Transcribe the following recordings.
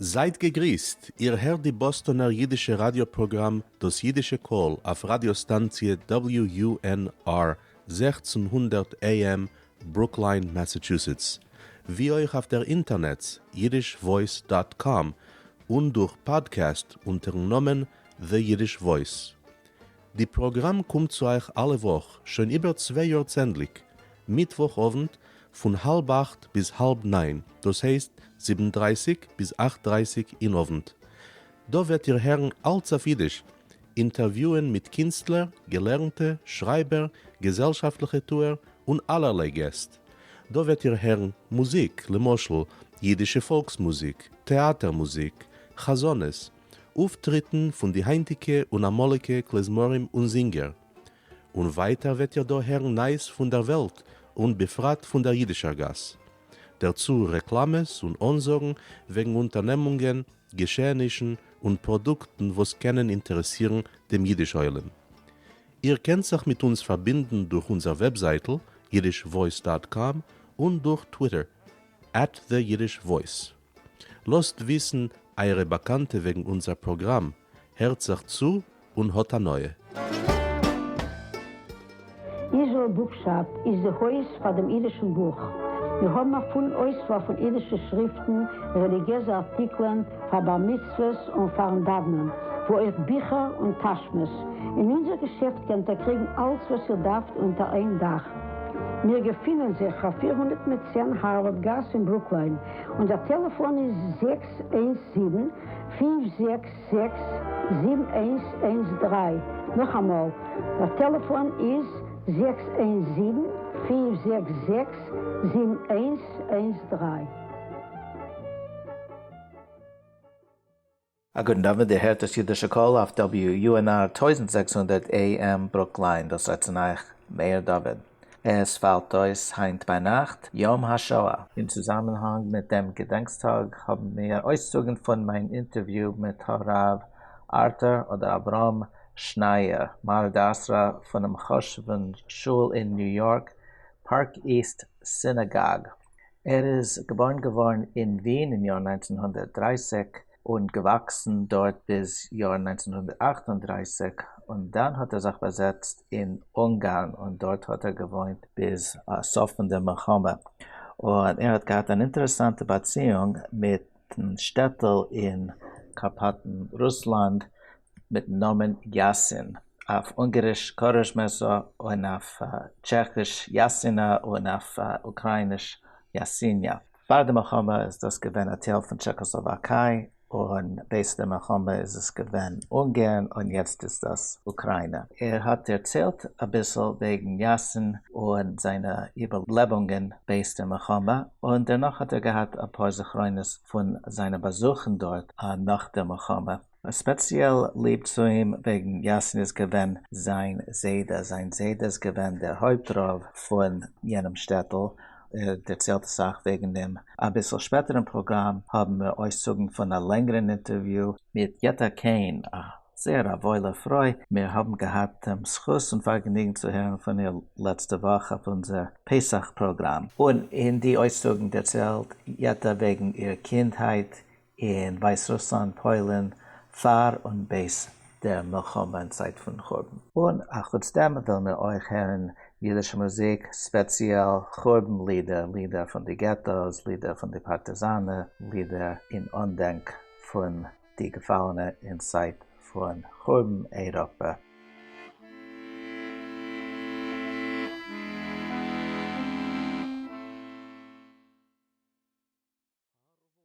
זייט געגריסט, איר הערט די באסטאנער אידישע ראדיא פראגראם דאס אידישע קול אויף ראדיא סטאנציע WUNR 1600 AM ברוקליין מאסאטשוסעטס, ווי אויך אויף דער אינטערנעץ yiddishvoice dot com און דורך פאדקעסט אונטערן נאמען The Yiddish Voice. די פראגראם קומט צו אייך אלע וואך שוין איבער צוויי יאר צענדליג, מיטוואך אוונט פון האלב אכט ביז האלב ניין, דאס הייסט זיבן דרייסיג ביז אכט דרייסיג אין אוונט. דא וועט איר הערן אלץ אויף אידיש, אינטערוויוען מיט קינסטלער, געלערנטע, שרייבער, געזעלשאפטליכע טוער, און אלערליי געסט. דא וועט איר הערן מוזיק, למשל, אידישע פאלקס מוזיק, טעאטער מוזיק, חזנות, אויפטריטן פון די היינטיגע און אמאליגע כלי-זמרים און זינגער. און ווייטער וועט איר דא הערן נייעס פון דער וועלט און בפרט פון דער אידישער גאס. דערצו רעקלאמעס און אנזאגן וועגן אונטערנעמונגען, געשעענישן און פראדוקטן וואס קענען אינטערעסירן דעם אידיש עולם. איר קענט זיך מיט אונז פארבינדן דורך אונזער וועבזייטל yiddishvoice dot com און דורך טוויטער at the Yiddish Voice. לאזט וויסן אייערע באקאנטע וועגן אונזער פראגראם, הערט זיך צו און האט הנאה. Israel Bookshop איז די הויז פאר דעם אידישן בוך. מיר האבן א פולן אויסוואל פון אידישע שריפטן, רעליגיעזע ארטיקלען, פאר בר מצוות און פארן דאוונען, וואו אויך ביכער און טאשמעס. אין אונזער געשעפט קענט איר קריגן אלץ וואס איר דארפט אונטער איין דאך. מיר געפינען זיך אויף 410 הארווארד גאס אין ברוקליין. אונזער טעלעפאן איז 617 566 7113. נאכאמאל, דער טעלעפאן איז 617 566 7113. א גוטן אוונט, איר הערט דאס אידישע קול אויף WUNR 1600 AM ברוקליין, דאס רעדט צו אייך מאיר דוד. עס פאלט אויס היינט ביינאכט יום השואה. אין צוזאמענהאנג מיט דעם געדענקסטאג האבן מיר אויסצוגן פון מיין אינטערוויו מיט הרב ארטור אדער אברהם שנייער, מרא דאתרא פונעם חשוב'ן שול אין ניו יארק, פארק איסט סינאגאג. ער איז געבוירן געווארן אין ווין אין יאר 1930 און געוואקסן דארט ביז יאר 1938, און דאן האט ער זיך באזעצט אין אונגארן און דארט האט ער געוואוינט ביז סוף פון דער מלחמה, און ער האט געהאט אן אינטערעסאנטע באציאונג מיטן שטעטל אין קארפאטן רוסלאנד מיטן נאמען יאסין, אויף אונגאריש קאראזשמעסא און אויף טשעכיש יאסינא און אויף אוקראיניש יאסיניא. פאר די מלחמה איז דאס געווען א טייל פון טשעכאסלאוואקיי, און בעת די מלחמה איז עס געווען אונגערן און יעצט איז דאס אוקריינע. ער האט דערציילט אביסל וועגן יאסין און זיינע איבערלעבונגען בעת די מלחמה, און דערנאך האט ער געהאט אפאר זכרונות פון זיינע באזוכן דארט נאך די מלחמה. ספעציעל ליב צו אים וועגן יאסין איז געווען זיין זיידע, זיין זיידע איז געווען דער הויפט רב פון יענעם שטעטל, ער דערציילט אסאך וועגן דעם. אביסל שפעטער אין פראגראם האבן מיר אויסצוגן פון א לענגערן אינטערוויו מיט יעטא קעין, א זייער א וואוילע פרוי, מיר האבן געהאט דעם זכות און פארגעניגן צו הערן פון איר לעצטע וואך אויף אונזער פסח פראגראם. און אין די אויסצוגן דערציילט יעטא וועגן איר קינדהייט אין ווייסרוסלאנד, פוילן, פאר און בעת דער מלחמה אין צייט פון חורבן. און אחוץ דעם וועלן מיר אויך הערן אידישע מוזיק, ספעציעל חורבן לידער, לידער פון די געטאס, לידער פון די פארטיזאנער, לידער אין אנדענק פון די געפאלענע אין צייט פון חורבן אייראפע.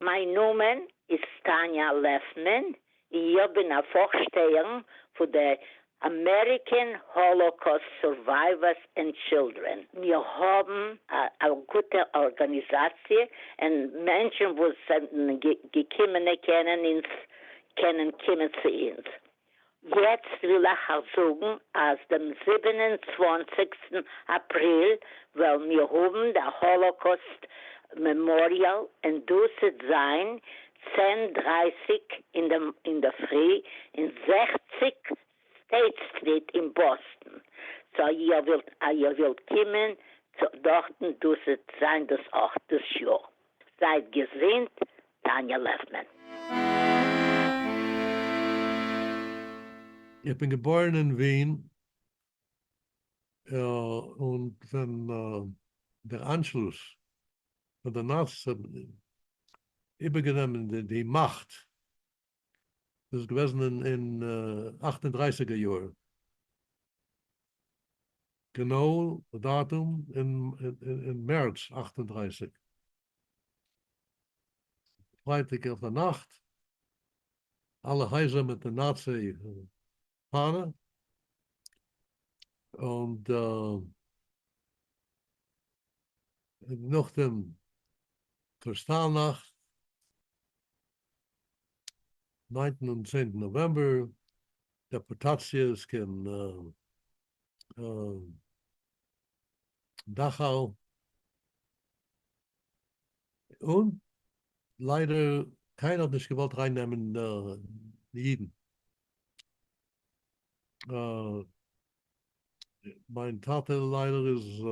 מיין נאמען איז טאניא לעפמען און איך בין א פארשטייערין פון די American Holocaust Survivors and Children. מיר האבן א גוטע ארגאניזאציע און מענטשן וואס זענען געקומענע קענען אונז קענען קומען צו אונז. יעצט וויל איך אייך זאגן אז דעם 27 סטן אפריל וועלן מיר האבן דער Holocaust Memorial און דאס וועט זיין 10:30 אינדערפרי אין 60 סטעיט סטריט אין באסטן, so איר ווילט איר ווילט קומען צו דארטן דאס וועט זיין דאס ארט דאס יאר. זייט געזונט. טאניא לעפמאן. איך בין געבוירן אין ווין, און ווען דער אנשלוס פון די נאציס האט איבערגענומען די מאכט, דאס איז געוועזן אין אכט און דרייסיגער יאר, גענוי די דאטום אין מערץ 38, פרייטאג אויף די נאכט, אלע הייזער מיט די נאצי פאנע, און נאכדעם קריסטאל נאכט, ניינטן און צענטן נאוועמבער, דעפארטאציעס קיין דאכאו, און ליידער קיינער האט נישט געוואלט ארייננעמען די אידן. מיין טאטע ליידער איז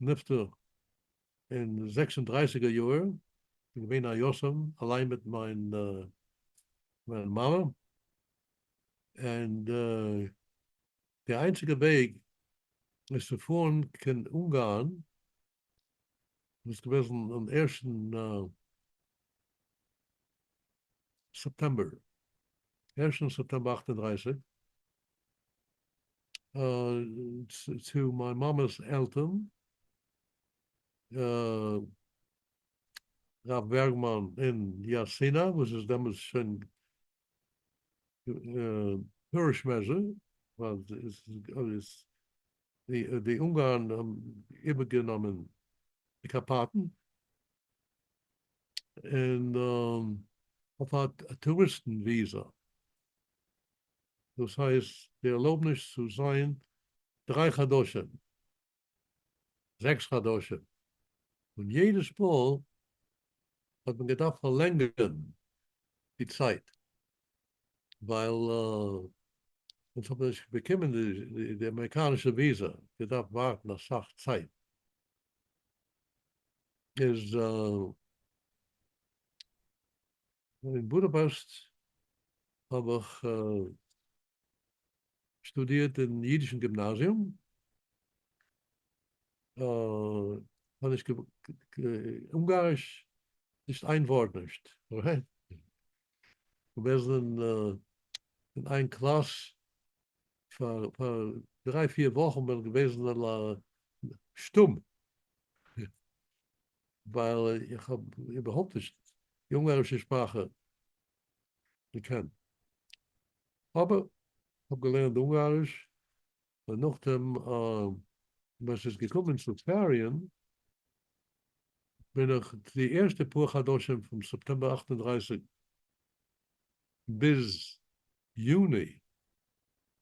נפטר אין זעקס און דרייסיגער יאהר, כ'בין געווען א יתום אליין מיט מיין מאמע, און די איינציגע וועג איז צו פארן קיין אונגארן, דאס איז געוועזן אום ערשטן סעפטעמבער, ערשטן סעפטעמבער 38, צו מיין מאמע'ס עלטערן, רב בערגמאן אין יאסינא, וואס איז דעמאלטס שוין קערעסמעזע, ווייל די אונגארן האבן איבערגענומען די קארפאטן, און אויף א טוריסטן וויזא, דאס הייסט די ערלויבניש צו זיין 3 חדשים, 6 חדשים, און יעדעס מאל האט מען געדארפט פארלענגערן די צייט, ווייל אונז האבן נישט באקומען די אמעריקאנישע וויזא, געדארפט ווארטן אסאך צייט. איז אין בודאפעסט האב איך שטודירט אין אידישן גימנאזיום, האב נישט אונגאריש, נישט איין ווארט נישט, right? געוועזן אין איין קלאס פאר דריי פיר וואכן בין איך געוועזן שטום, ווייל איך האב איבערהויפט נישט די אונגארישע שפראכע געקענט. אבער איך האב געלערנט אונגאריש, און נאכדעם ווען ס'איז געקומען צו פעריען, בין איך די ערשטע פאר חדשים פון סעפטעמבער 38 ביז יוני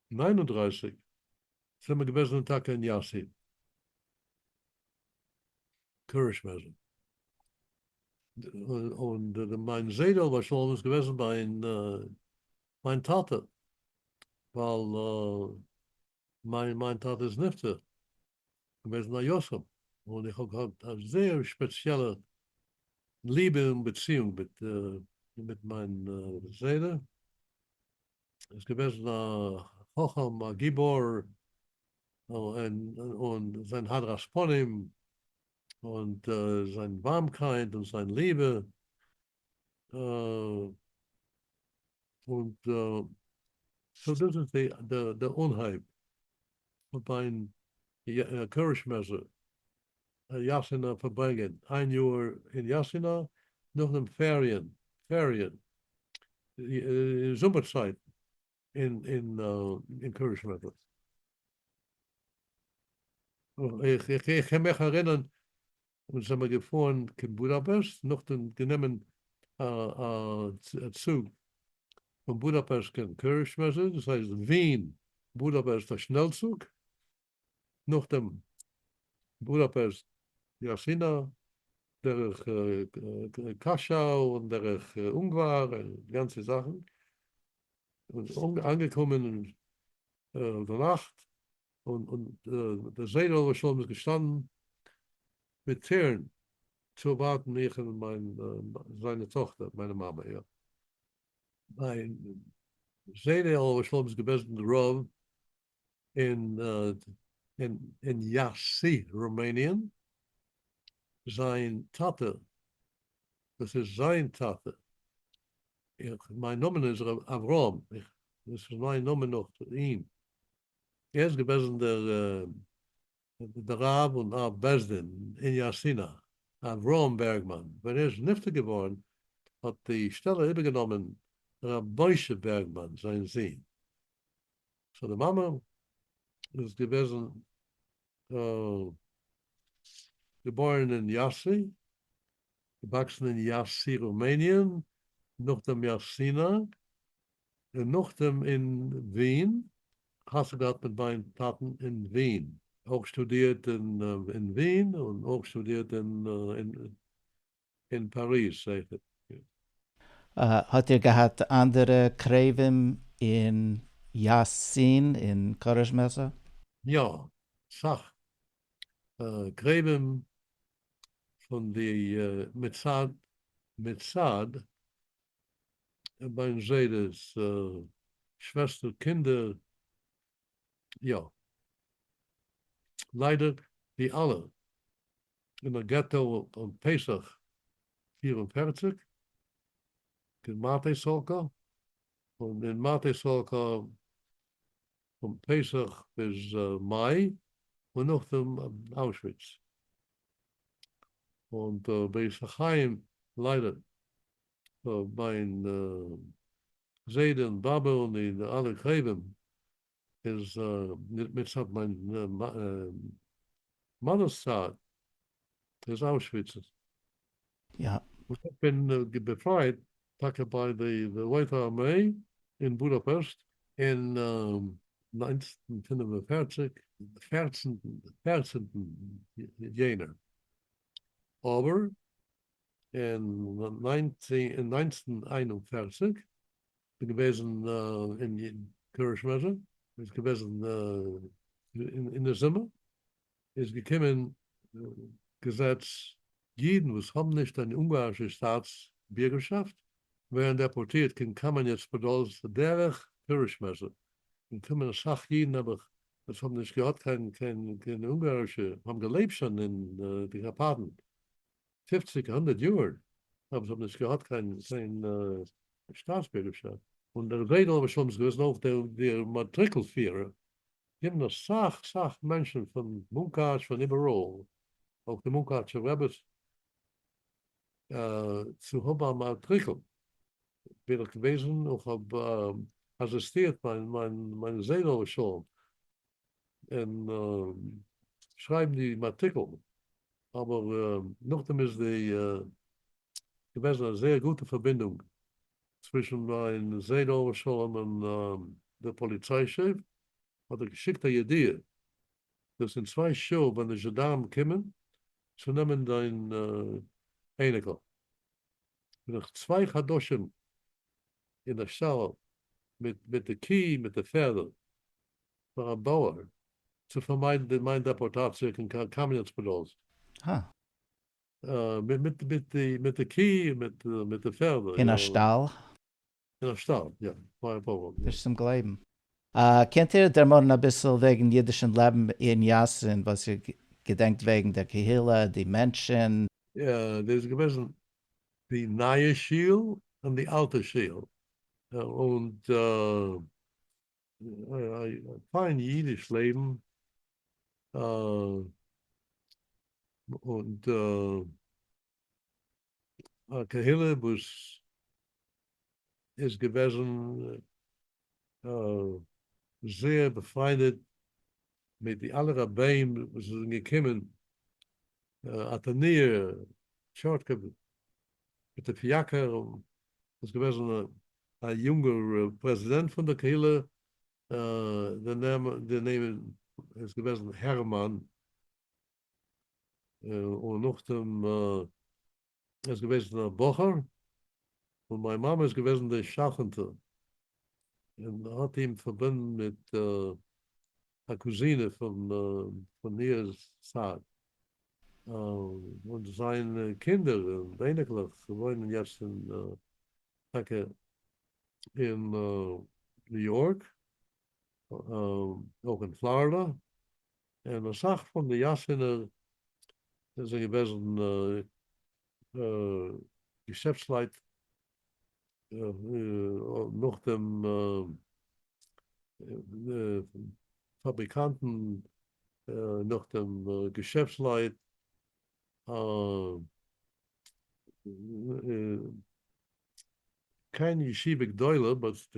39 זענען מיר געוועזן טאקע אין יאסי, קערעסמעזע. און מיין זיידע עליו השלום איז געוועזן מיין טאטע, ווייל מיין טאטע איז נפטר געוועזן א יתום, און איך האב געהאט א זייער ספעציעלע ליבע און באציאונג מיט מיין זיידע. ער איז געוועזן א חכם, א גיבור, און זיין הדרת פנים, און זיין ווארמקייט און זיין ליבע, און so דאס איז די אנהייב פון מיין קערעסמעזע יאסינא פארברענגען, איין יאר אין יאסינא, נאכדעם פעריען, פעריען, זומער צייט אין קערעסמעזע. איך קען מיך ערינערן, אונז זעמער געפארן קיין בודאפעסט, נאכדעם גענומען א צוג פון בודאפעסט קיין קערעסמעזע, דאס הייסט ווין בודאפעסט א שנעלצוג, נאכדעם בודאפעסט יאסינא, דורך קאשאו און דורך אונגוואר און די גאנצע זאכן, און אנגעקומען די נאכט, און דער זיידע עליו השלום איז געשטאנען מיט טרערן. צו ווארטן מיך און מיין זיינע טאכטער, מיינע מאמע, יא. מיין זיידע עליו השלום איז געוועזן רב אין אין יאסי רומעניען, זיין טאטע, דאס איז זיין טאטע, איך, מיין נאמען איז ר' אברהם, איך, דאס איז מיין נאמען נאך אים, ער איז געוועזן דער דער רב און אב בית דין אין יאסינא, אברהם בערגמאן, ווען ער איז נפטר געווארן האט די שטעלע איבערגענומען ר' משה בערגמאן זיין זון, so די מאמע איז געוועזן געבוירן אין יאסי, געוואקסן אין יאסי רומעניען, נאכדעם יאסינא, און נאכדעם אין ווין, חתונה געהאט מיט מיין טאטן אין ווין, אויך שטודירט אין ווין און אויך שטודירט אין פאריז זעכער. האט איר געהאט אנדערע קרובים אין יאסין אין קאראזשמעזא? יא, סאך קרובים פון די מצד מצד מיין זיידע'ס שוועסטער קינדער, יא. ליידער די אלע אין א געטא אום פסח 44 אין מאטעסאלקא, און אין מאטעסאלקא פון פסח ביז מאי, און נאכדעם אוישוויץ. און בית החיים ליידער מיין זיידע און באבע און די אלע קרובים איז מצד מיין מאמע'ס צד איז אוישוויץ. יא. און איך בין באפרייט טאקע ביי די רויטע ארמעי אין בודאפעסט אין 1945, פערצנטן יענער. אבער אין 1941 בין געוועזן אין קרעטשמע, איז געוועזן אין די זומער, איז געקומען געזעץ, אידן וואס האבן נישט אן אונגארישע שטאטס בירגערשאפט ווערן דעפארטירט קיין קאמעניעץ פאדאלסק דרך קרעטשמע, און קומען אסאך אידן נעבעך וואס האבן נישט געהאט קיין קיין אונגארישע, האבן געלעבט שוין אין די קארפאטן פופציג הונדערט יאר, אבער זיי האבן נישט געהאט קיין קיין שטאטסבירגערשאפט. און דער זיידע עליו השלום איז געוועזן אויך דער דער מאטריקל פירער, געקומען אסאך סאך מענטשן פון מונקאטש פון איבעראל, אויך די מונקאטשער רעבעס, צו האבן א מאטריקל, בין איך געוועזן און כ'האב אסיסטירט מיין מיין מיין זיידע עליו השלום אין שרייבן די מאטריקל, אבער נאכדעם איז די געוועזן א זייער גוטע פארבינדונג צווישן מיין זיידע עליו השלום און דער פאליציי שעף, האט ער געשיקט א ידיעה דאס אין 2 שעה ווען די זשאנדארמען קומען צו נעמען דיין אייניקל, בין איך 2 חדשים אין א שטאל מיט מיט די קי מיט די פערדער פאר א בויער צו פארמיידן די מיין דעפארטאציע קיין קאמעניעץ פאדאלסק. מיט מיט די מיט די קי מיט מיט די פערדער. אין א שטאל? אין א שטאל, יא. פאר א בויער. נישט צום גלייבן. קענט איר דערמאנען אביסל וועגן אידישן לעבן אין יאסין, וואס איר געדענקט וועגן דער קהילה, די מענטשן? יא, דאס איז געוועזן די נייע שול און די אלטע שול, און פיין אידיש לעבן, און א קהילה וואס איז געוועזן זייער באפריינדעט מיט די אלע רביים וואס זענען געקומען, אטעניר, טשארטקוב, מיט די פיאקער, איז געוועזן א יונגער פרעזידענט פון דער קהילה, דער נאמען איז געוועזן הערמאן, און נאכדעם איז געוועזן א בחור, און מיין מאמע איז געוועזן די שכנ'טע, און האט אים פארבונדן מיט א קוזינע פון איר צד. און זיינע קינדער און אייניקלעך וואוינען יעצט אין טאקע אין ניו יארק, אויך אין פלארידע, און אסאך פון די יאסינער זענען געוועזן געשעפטסלייט נאכדעם פאבריקאנטן, נאכדעם געשעפטסלייט, קיין ישיבה גדולה but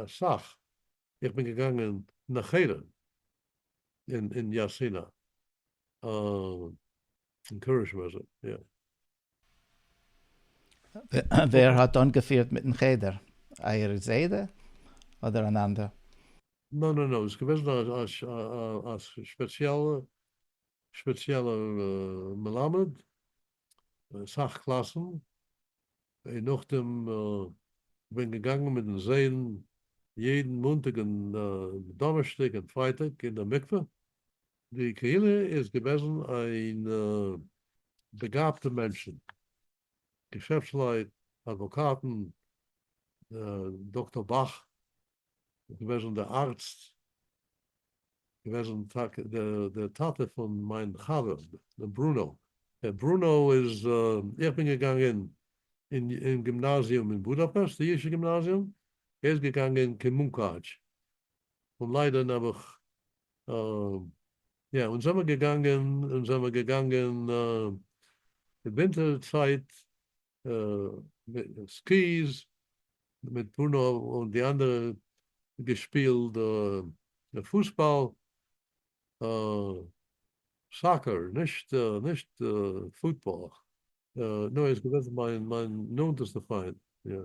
אסאך, איך בין געגאנגען אין א חדר אין יאסינא, אין קרעטשמע, יא. ווער האט אנגעפירט מיטן חדר? אייער זיידע אדער אן אנדער? No no no, עס איז געוועזן א ספעציעלע ספעציעלער מלמד, אסאך קלאסן, און נאכדעם כ'בין געגאנגען מיטן זיידן יעדן מאנטאג און דאנערשטאג און פרייטאג אין די מקווה, די קהילה איז געוועזן איין באגאבטע מענטשן, געשעפטסלייט, אדוואקאטן, דאקטאר באך איז געוועזן דער ארצט, געוועזן טאקע דער טאטע פון מיין חבר דער ברונא, דער ברונא איז, איך בין געגאנגען אין גימנאזיום אין בודאפעסט, די אידישע גימנאזיום, ער איז געגאנגען קיין מונקאטש, און ליידער נעבעך, יא, אונז זעמער געגאנגען, אונז זעמער געגאנגען די ווינטער צייט skis מיט ברונא און די אנדערע געשפילט פוסבאל, soccer, נישט נישט פוטבאל, נו ער איז געוועזן מיין מיין נאנטעסטע פריינט, יא.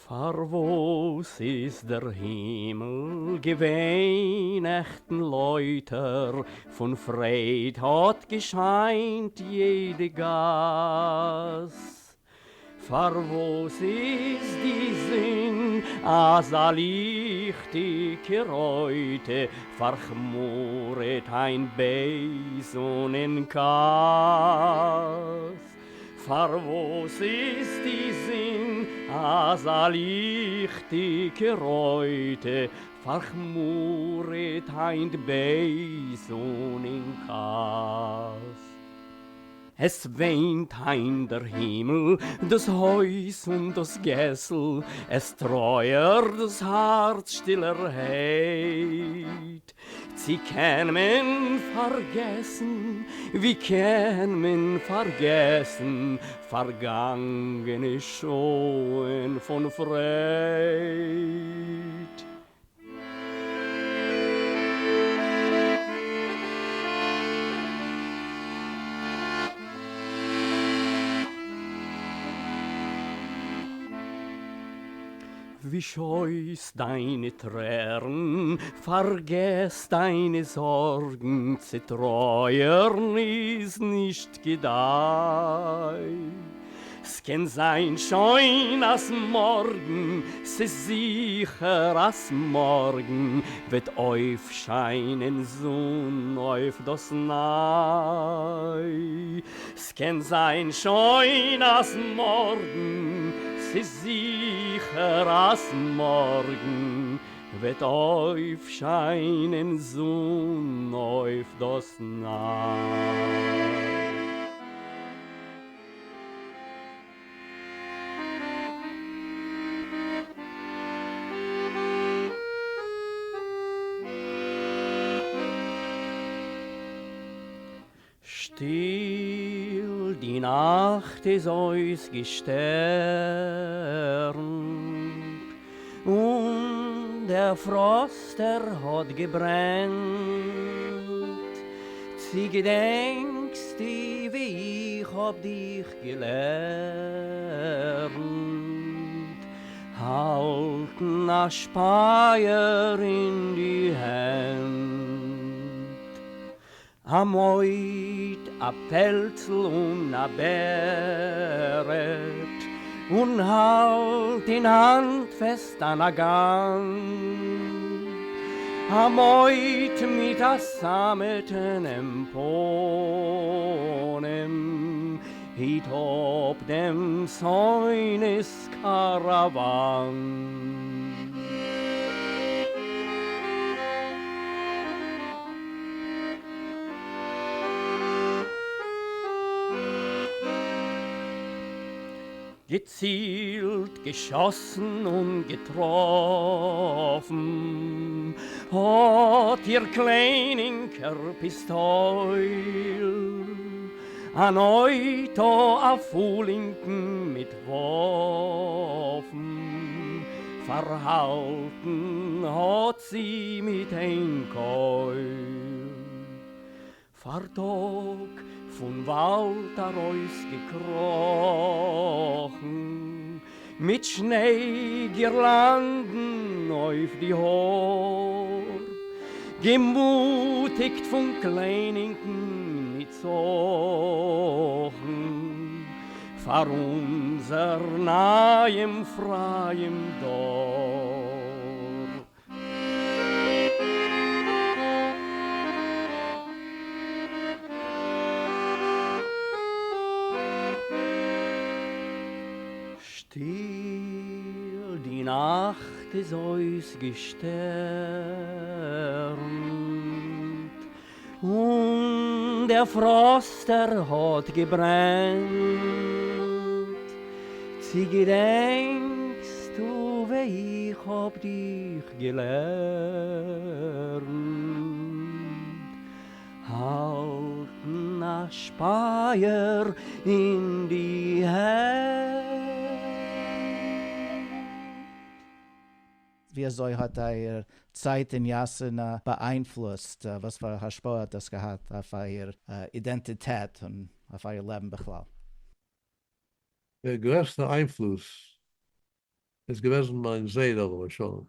פארוואס איז דער הימל געווען נעכטן לויטער, פון פרייד האט געשיינט יעדע גאס? פארוואס איז די זון אזא ליכטיגע רויטע, פארכמורעט היינט בייז און אין כעס? פארוואס איז די זון אזא ליכטיגע רויטע, פארכמורעט היינט בייז און אין כעס? עס וויינט היינט דער הימל, דאס הויז און דאס געסל, עס טרויערט דאס הארץ שטילערהייט. צי קען מען פארגעסן, ווי קען מען פארגעסן, פארגאנגענע שעה'ן פון פרייד? וויש אויס דיינע טרערן, פארגעס דיינע זארגן, צו טרויערן איז נישט כדאי. ס'קען זיין שוין אז מארגן, ס'איז זיכער אז מארגן, וועט אויפשיינען זון אויף דאס ניי. ס'קען זיין שוין אז מארגן, ס'איז זיכער אז מארגן, וועט אויפשיינען זון אויף דאס ניי. שטיל די נאכט איז אויסגעשטערנט, און דער פראסט ער האט געברענט. צי געדענקסטו ווי איך האב דיך געלערנט האלטן א שפייער אין די הענט? א מויד א פעלצל און א בערעט, און האלט אין האנט פעסט א נאגאן. א מויד מיט א סאמעטענעם פנים היט אפ דעם שונא'ס קאראוואן. געצילט, געשאסן און געטראפן האט איר קליינינקער פיסטויל אן אויטא א פולינקן מיט וואפן פארהאלטן האט זי מיט איין קויל. פארטאג פון וואלד ארויסגעקראכן, מיט שניי גירלאנדן אויף די האר, געמוטיגט פון קליינינקן נצחון, פאר אונזער נייעם פרייען דור. שטיל די נאכט איז אויסגעשטערנט, און דער פראסט ער האט געברענט. צי געדענקסטו ווי איך האב דיך געלערנט האלטן א שפייער אין די הענט? ווי אזוי האט אייער צייט אין יאסינא באאיינפלוסט, וואס פאר א השפעה האט דאס געהאט אויף אייער אידענטיטעט און אויף אייער לעבן בכלל? דער גרעסטער איינפלוס איז געוועזן מיין זיידע עליו השלום,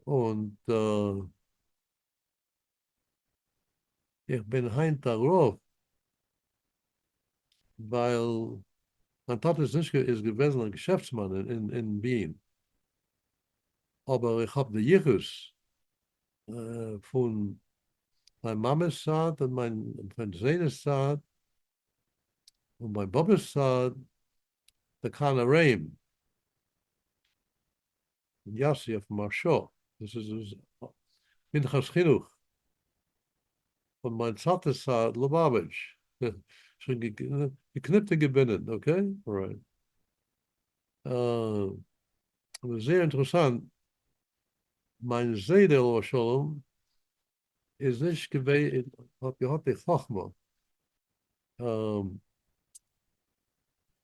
און איך בין היינט א רב ווייל מיין טאטע איז נישט איז געוועזן א געשעפטסמאן אין וויען, אבער איך האב די יחוס פון מיין מאמע'ס צד און מיין פון זיידע'ס צד און מיין באבע'ס צד, די קאנארעים און יאסי אויפן מהרשא, דאס איז מנחת חינוך פון מיין טאטע'ס צד לובאוויטש, שוין געקניפט און געבינדען, okay? Alright. אבער זייער אינטערעסאנט, מיין זיידע עליו השלום איז נישט געווען, האט געהאט די חכמה,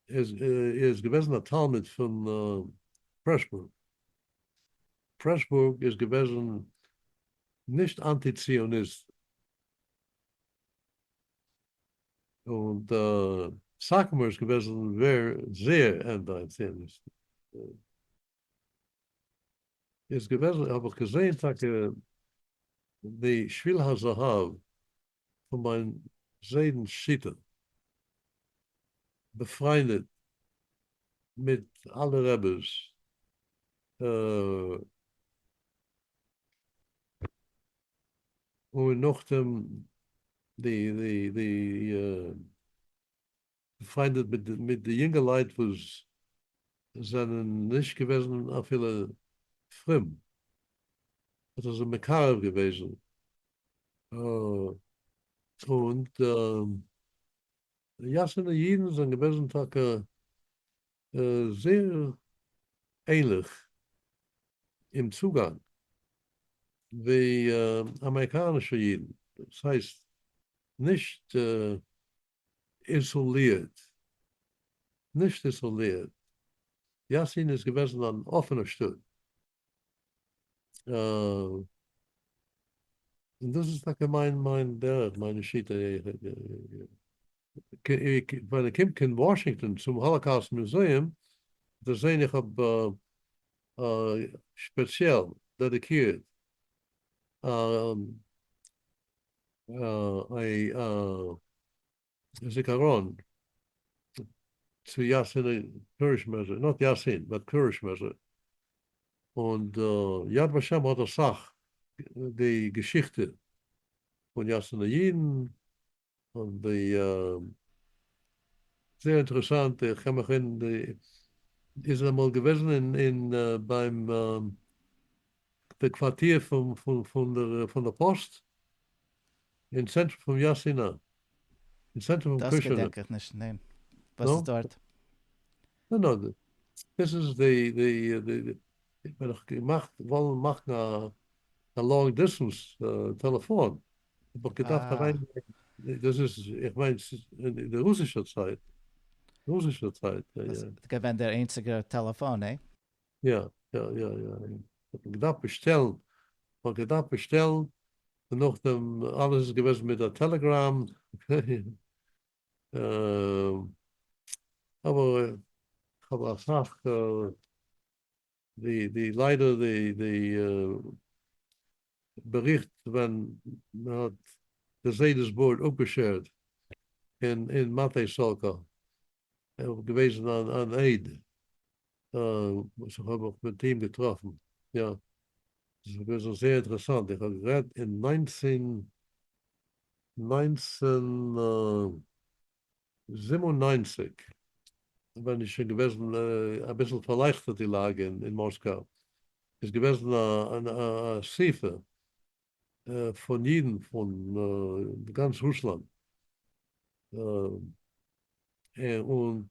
איז געוועזן א תלמיד פון פרעשבורג, פרעשבורג איז געוועזן נישט אנטי ציוניסט, און סאקמער איז געוועזן זייער אנטי ציוניסט. איז געוועזן האב איך געזעהן טאקע די שביל הזהב פון מיין זיידנ'ס שיטה, באפריינדעט מיט אלע רעבעס, און נאכדעם די די די באפריינדעט מיט די יונגעלייט וואס זענען נישט געוועזן אפילו פרום, האט ער זיי מקרב געוועזן, און די יאסינער אידן זענען געוועזן טאקע זייער ענליך אין צוגאנג ווי אמעריקאנישע אידן, דאס הייסט נישט איזאלירט, נישט איזאלירט, יאסין איז געוועזן אן אפענע שטאט, און דאס איז טאקע מיין מיין דרך, מיין שיטה, ווען ער קומט קיין וואשינגטאן צום Holocaust Museum, וועט ער זען איך האב שפעציעל דעדיקירט. א זיכרון צו יאסין קורשמעזער, not יאסין, but קורשמעזער. און יד ושם האט אסאך די געשיכטע פון יאסינער אידן, און די זייער אינטערעסאנט, איך קען מיך אין די איז אמאל געוועזן אין אין ביים די קווארטיר פון פון פון דער פון דער פאסט אין צענטער פון יאסינא, אין צענטער פון דאס קושענע. געדענק איך נישט, ניין. וואס איז No? דארט? No, no, דאס איז די די די ווען איך געמאכט וואלן מאכן א א long distance טעלעפאן, האב איך געדארפט אריין, דאס איז, איך מיין, אין די רוסישע צייט, רוסישע צייט. דאס איז געווען דער איינציגער טעלעפאן, עה? יא, יא, יא, יא. האט מען געדארפט באשטעלן, מען האט געדארפט באשטעלן, און נאכדעם אלעס איז געוועזן מיט א טעלעגראם, אבער איך האב אסאך די די ליידער די די באריכט ווען מען האט די זיידעס בארד אפגעשערט אין אין מאטעי סאלקא, ער איז געוועזן אן אן עד וואס איך האב מיך מיט אים געטראפן, יא, עס איז געוועזן זייער אינטערעסאנט, איך האב גערעדט אין ניינצן 1997, ווען איז שוין געוועזן אביסל פארלייכטערט די לאגע אין מאסקאו, איז געוועזן א אסיפה פון אידן פון גאנץ רוסלאנד, און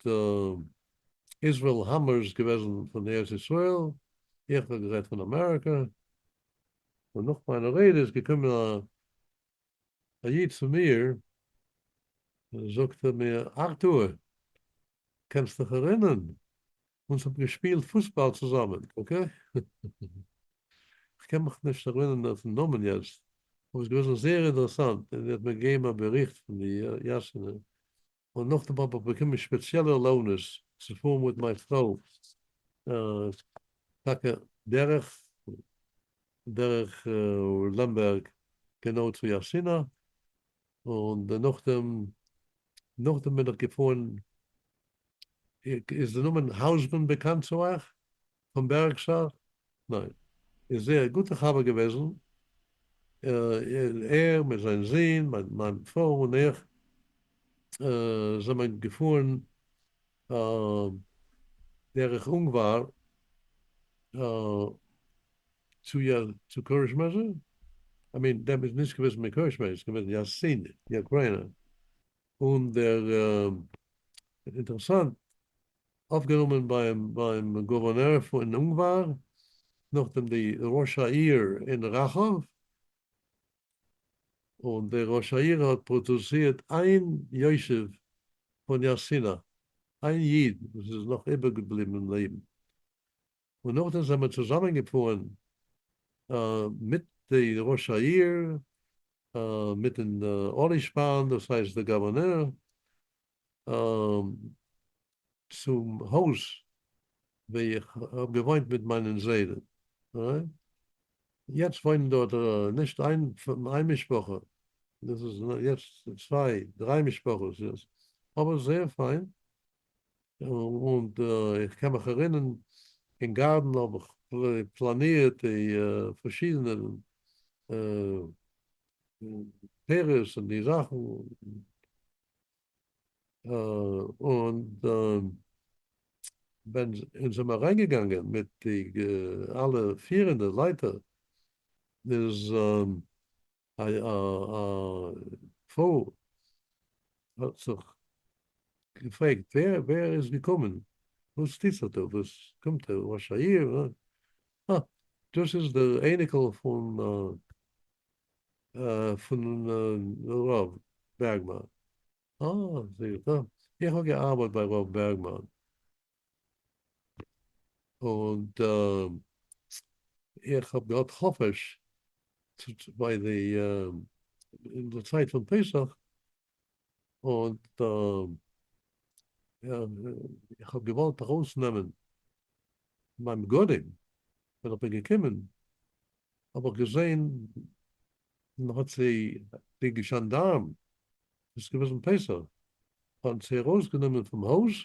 איזראעל האמער איז געוועזן פון ארץ ישראל, איך האב גערעדט פון אמעריקא, און נאך מיינע רעדע איז געקומען א איד צו מיר, זאגט ער מיר, ארטור, קענסט דיך ערינערן, אונז האבן געשפילט פוסבאל צוזאמען, okay? איך קען מיך נישט ערינערן אויפן נאמען יעצט, אבער עס איז געוועזן זייער אינטערעסאנט, און ער האט מיר געגעבן א באריכט פון די יאסינע, און נאכדעם האב איך באקומען ספעציעלע ערלויבעניס צו פארן מיט מיין פרוי, טאקע דורך דורך לעמבערג גענוי צו יאסינא, און נאכדעם נאכדעם בין איך געפארן, איז די נאמען האוזמאן באקאנט צו אייך? פון בערעגסאז? ניין. איז זייער גוטע חבר געוועזן, ער מיט זיין זון, מיין פרוי און איך זענען געפארן דורך אונגוואר צו צו קורשמעזע, I mean דעם איז נישט געוועזן מיט קורשמעזע, איז געוועזן יאסין, די אוקריינער, און דער אינטערעסאנט אויפגענומען ביים ביים גאווערנער פון אונגוואר, נאכדעם די ראש העיר אין ראחוב, און דער ראש העיר האט פראדוצירט איין יושב פון יאסינא, איין איד וואס איז נאך איבערגעבליבן אין לעבן, און נאכדעם זענען מיר צוזאמען געפארן מיט די ראש העיר, מיטן אלישפאן, דאס הייסט דער גאווערנער, צום הויז ווי איך האב געוואוינט מיט מיינען זיידע. יעצט וואוינען דארט נישט איין משפחה, דאס איז יעצט צוויי דריי משפחות, אבער זייער פיין, און איך קען מיך ערינערן אין גארטן האב איך פלאנירט די פארשידענע פירות און די זאכן, און ווען אונז זעמער אריינגעגאנגען מיט די אלע פירענדע לייטער איז א פרוי האט זיך געפרעגט ווער ווער איז געקומען, וואס טוט זיך דא, וואס קומט דער ראש העיר, אה דאס איז דער אייניקל פון פון רב בערגמאן, אה זאג איך, איך האב געארבעט ביי רב בערגמאן, און איך האב געהאט חופש ביי די אין די צייט פון פסח, און איך האב געוואלט ארויסנעמען מיין בגדים, ווען איך בין געקומען האב איך געזען. און האט זיי די זשאנדארם, דאס איז געוועזן פסח, האבן זיי ארויסגענומען פון הויז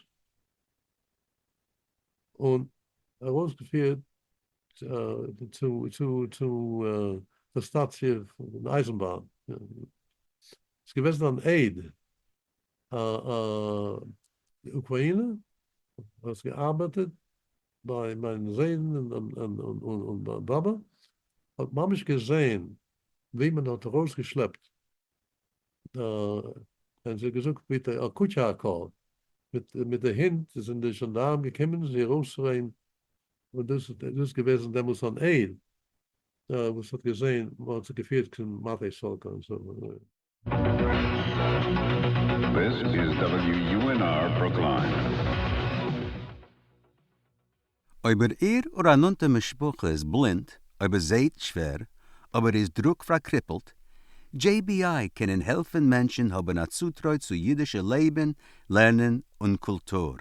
און ארויסגעפירט צו צו צו דער סטאציע פון אייזנבאן. ס'איז געוועזן אן עד, א אוקראינער וואס געארבעטעט ביי מיין זיידן און באבע, האט ממש געזעהן ווי מען האט ארויסגעשלעפט און זי האט געזאגט מיט א קוטשארקע, מיט די הינט זענען די זשאנדארם געקומען זי ארויסצווען, און דאס איז געוועזן דעמאלטס אן עד וואס האט געזעהן מען האט זיך געפירט צום מאטי סאלקא און סאו. This is WUNR Brookline. אויב איר אָדער אַ נאָענטע משפּחה איז בלינד, אויב ער זעט שווער, אָבער איז דרוק פֿאַרקריפּלט, JBI קענען העלפֿן מענטשן האָבן אַ צוטרוי צו ייִדישע לעבן, לערנען און קולטור.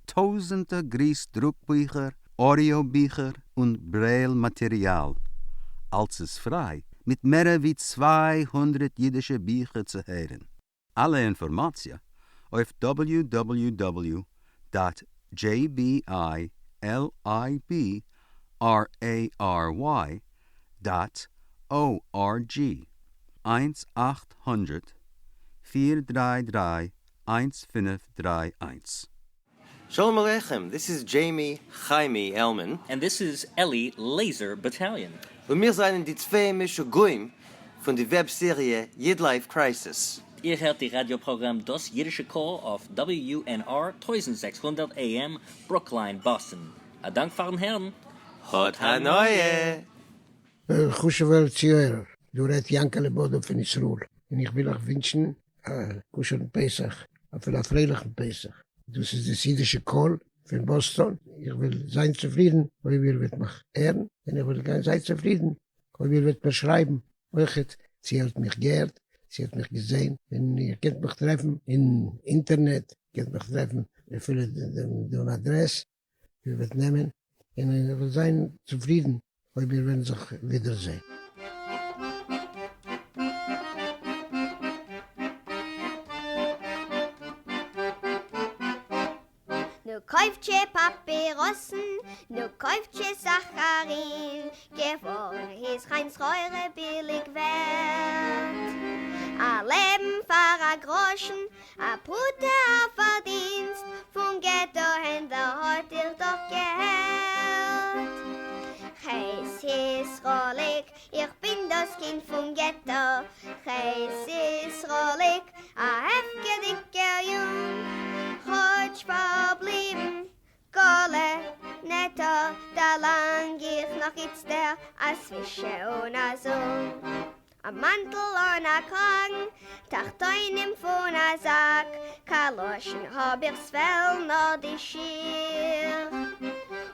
טויזנטער גריס דרוק-ביכער, אודיאָ-ביכער און ברעיל-מאַטעריאַל. אַלץ איז פֿרײַ, מיט מערער ווי 200 ייִדישע ביכער צו הערן. אלע אינפארמאציע אויף www dot jbilibrary dot org, 1 800 433 1531. Shalom Aleichem, this is Jamie Chaimie Elman. And this is Eli Laser Battalion. און מיר זענען די צוויי משוגעים פון די web סעריע YidLife Crisis. איר הערט די ראַדיאָ־פּראָגראַם דאָס ייִדישע קול אויף WUNR 1600 AM, Brookline, Boston. אַ דאַנק פֿאַרן הערן. האָט הנאה! חשובֿער צוהערער, דאָ רעדט יאַנקעלע באָדעם פֿון ישׂראל, און איך וויל אײַך ווינטשן אַ כּשרן פּסח, אַפֿילו אַ פֿריילעכן פּסח. דאָס איז דאָס ייִדישע קול פֿון באָסטאָן. איך וועל זײַן צופֿרידן, אויב איר וועט מיך הערן, און איך וועל זײַן צופֿרידן, אויב איר וועט מיר שרײַבן אויכעט, צי איר האָט מיך געהערט, צי איר האָט מיך געזען, און איר קענט מיך טרעפֿן אין אינטערנעט, קענט מיך טרעפֿן אַפֿילו דעם אַדרעס, איר וועט נעמען, און איך וועל זײַן צופֿרידן, אויב מיר וועלן זיך ווידערזען. נו קויפֿטשע פּאַפּיראָסן, נו קויפֿטשע סאַכאַרין, געוואָרן איז הײַנט סחורה ביליק ווערט. אַ לעבן פֿאַר אַ גראָשן, אַ פּרוטה אַ פֿאַרדינסט, פֿון געטאָ-הענדלער האָט איר דאָך געהערט. כ'הייס ישׂראליק, איך בין דאָס קינד פֿון געטאָ. כ'הייס ישׂראליק, אַ הפֿקרדיקער יונג, כאָטש פֿאַרבליבן גאָלע נעטאָ, דערלאַנג איך נאָך איצטער אַ סווישע און אַ זונג. אַ מאַנטל אָן אַ קראַגן, תּחתּונים פֿון אַ זאַק, קאַלאָשן האָב איך ס'פֿעלן נאָר די שיך.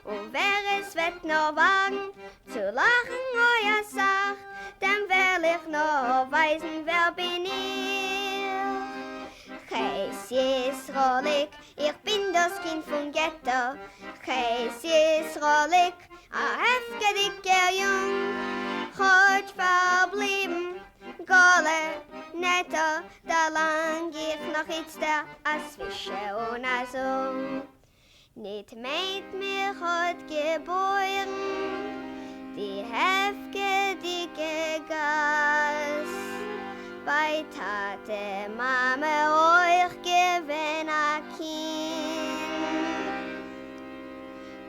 און ווער עס וועט נאָר וואַגן צו לאַכן אוי אַ סך, דעם וועל איך נאָר ווײַזן ווער בין איך. כ'הייס ישׂראליק, איך בין דאָס קינד פֿון געטאָ. כ'הייס ישׂראליק, אַ הפֿקרדיקער יונג, כאָטש פֿאַרבליבן גאָלע נעטאָ, דערלאַנג איך נאָך איצטער אַ סווישע און אַ זונג. ניט מיינט מיך האָט געבוירן די הפֿקרדיקע גאַס, בײַ טאַטע-מאַמע אויך געווען אַ קינד.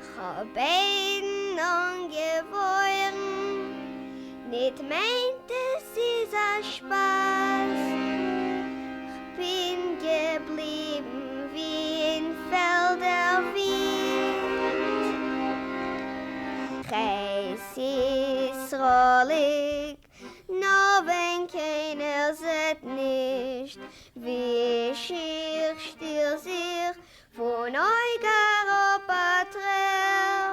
כ'האָב ביידן אָנגעוואוירן, ניט מיינט עס איז אַ שפּאַס. כ'בין געבליבן ווי אין פֿעלד דער ווינט. כ'הייס ישׂראליק, נאָר ווען קיינער זעט נישט, וויש איך שטיל זיך פֿון אויג אַראָפּ אַ טרער,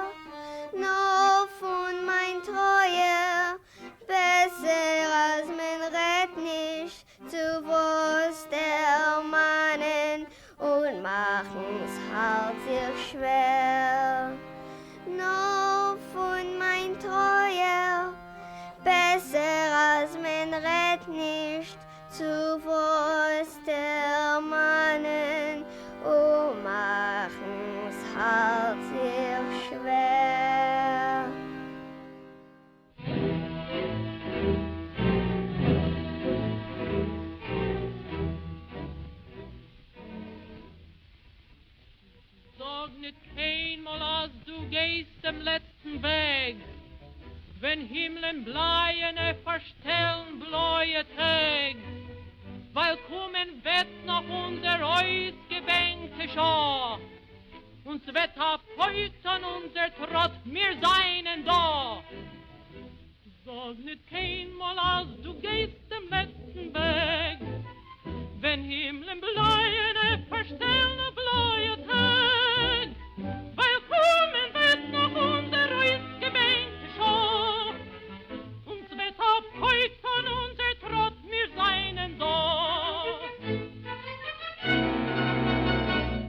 נאָר פֿון מײַן טרויער, בעסער אַז מען רעדט נישט, צו וואָס דערמאַנען און מאַכן ס'האַרץ זיך שווער, נאָר פֿון מײַן טרויער, בעסער אַז מען. צו וואס דערמאנען און מאכן ס'הארץ זיך שווער. זאג ניט קיינמאל אז דו גייסט דעם לעצטן וועג, ווען הימלען בלייענע פארשטעלן בלויע טעג, ווייל קומען וועט נאך אונזער אויסגעבענקטע שעה, און ס'וועט א פויק טאן אונזער טראט, מיר זיינען דא! זאג ניט קיינמאל אז דו גייסט דעם לעצטן וועג, ווען הימלען בלייענע פארשטעלן אויף בלויע טעג, ווייל קומען וועט נאך אונזער אויסגעבענקטע שעה, און ס'וועט א פויק טאן אונזער טראט, מיר זיינען דא.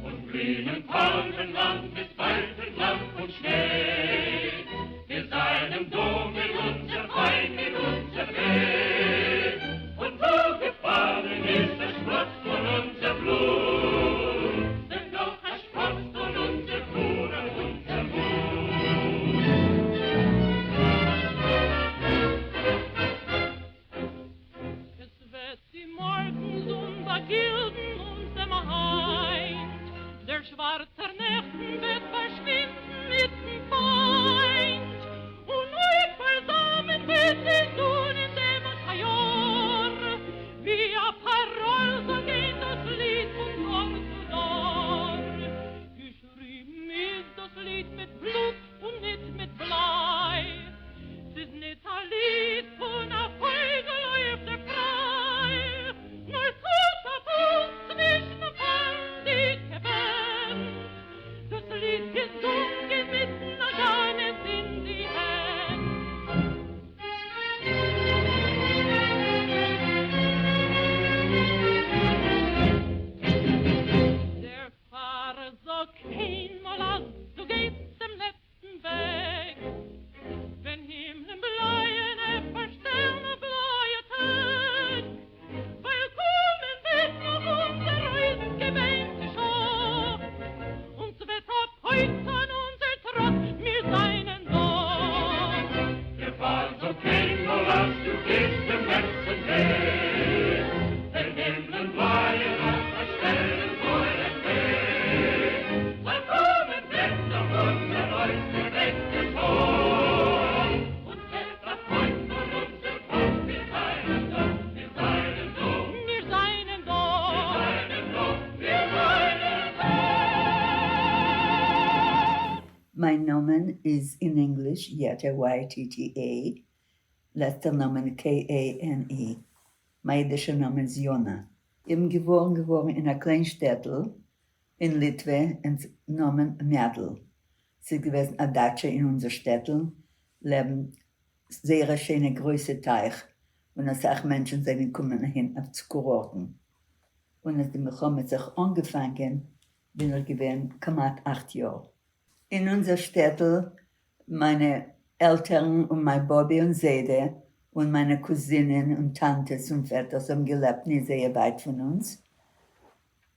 פון גרינעם פאלמענלאנד ביז ווייטן לאנד פון שניי, מיר זיינען דא מיט אונזער פיין, מיט אונזער וויי, און וואו געפאלן איז דער שמוץ פון אונזער בלוט, ווען נאך א שפראץ פון אונזער גבורה, אונזער מוט. עס וועט די מאָרגנזון באַגילדן אונדז דעם הײַנט, דער שוואַרצער נעכטן וועט פֿאַרשווינדן מיטן פֿײַנט, און אויב פֿאַרזאַמען וועט די זון אין דעם קאַיאָר, ווי אַ פּאַראָל זאָל גיין דאָס ליד פֿון דור צו דור. געשריבן איז דאָס ליד מיט בלוט און ניט מיט בליי. ס'איז ניט אַ ליד פֿון אַ פֿויגל אויף דער פֿרײַ, נאָר טוט אַ פּולס צווישן פֿאַלנדיקע ווענט. דאָס ליד געזונגען מיט נאַגאַנעס אין די הענט. דערפאר זאג קיינמאל אז דו גייסט דעם לעצטן וועג, ווען הימלען בלייענע פארשטעלן אויף בלויע טעג, ווייל קומען וועט נאך אונזער אויסגעבענקטע שעה, און ס'וועט א פויק טאן אונזער טראט, מיר זיינען דא. דערפאר זאג קיינמאל אז דו גייסט דעם לעצטן וועג, ווען הימלען בלייענע פארשטעלן בלויע טעג, ווייל קומען וועט נאך אונזער אויסגעבענקטע שעה, און ס'וועט א פויק טאן אונזער טראט, מיר זיינען דא, מיר זיינען דא, מיר זיינען דא, מיר זיינען דא, מיר זיינען דא. מיין נאמען איז אין ענגליש יעטע YTTA, לעצטער נאמען KANE. מיין אידישער נאמען איז יונה. איך בין געבארן געווארן אין א קליין שטעטל אין ליטווע אין נאמען מעדל. ס'איז געוועזן א דאטשע אין אונזער שטעטל לעבן זייער א שיינע גרויסע טייך און אסאך מענטשן זענען געקומען אהין אויף צו קורארטן. און אז די מלחמה האט זיך אנגעפאנגען בין איך געווען כמעט אכט יאר. אין אונזער שטעטל, מיינע עלטערן און מיין באבי און זיידע און מיינע קוזינען און טאנטעס און פעטערס האבן געלעבט נישט זייער ווייט פון אונז,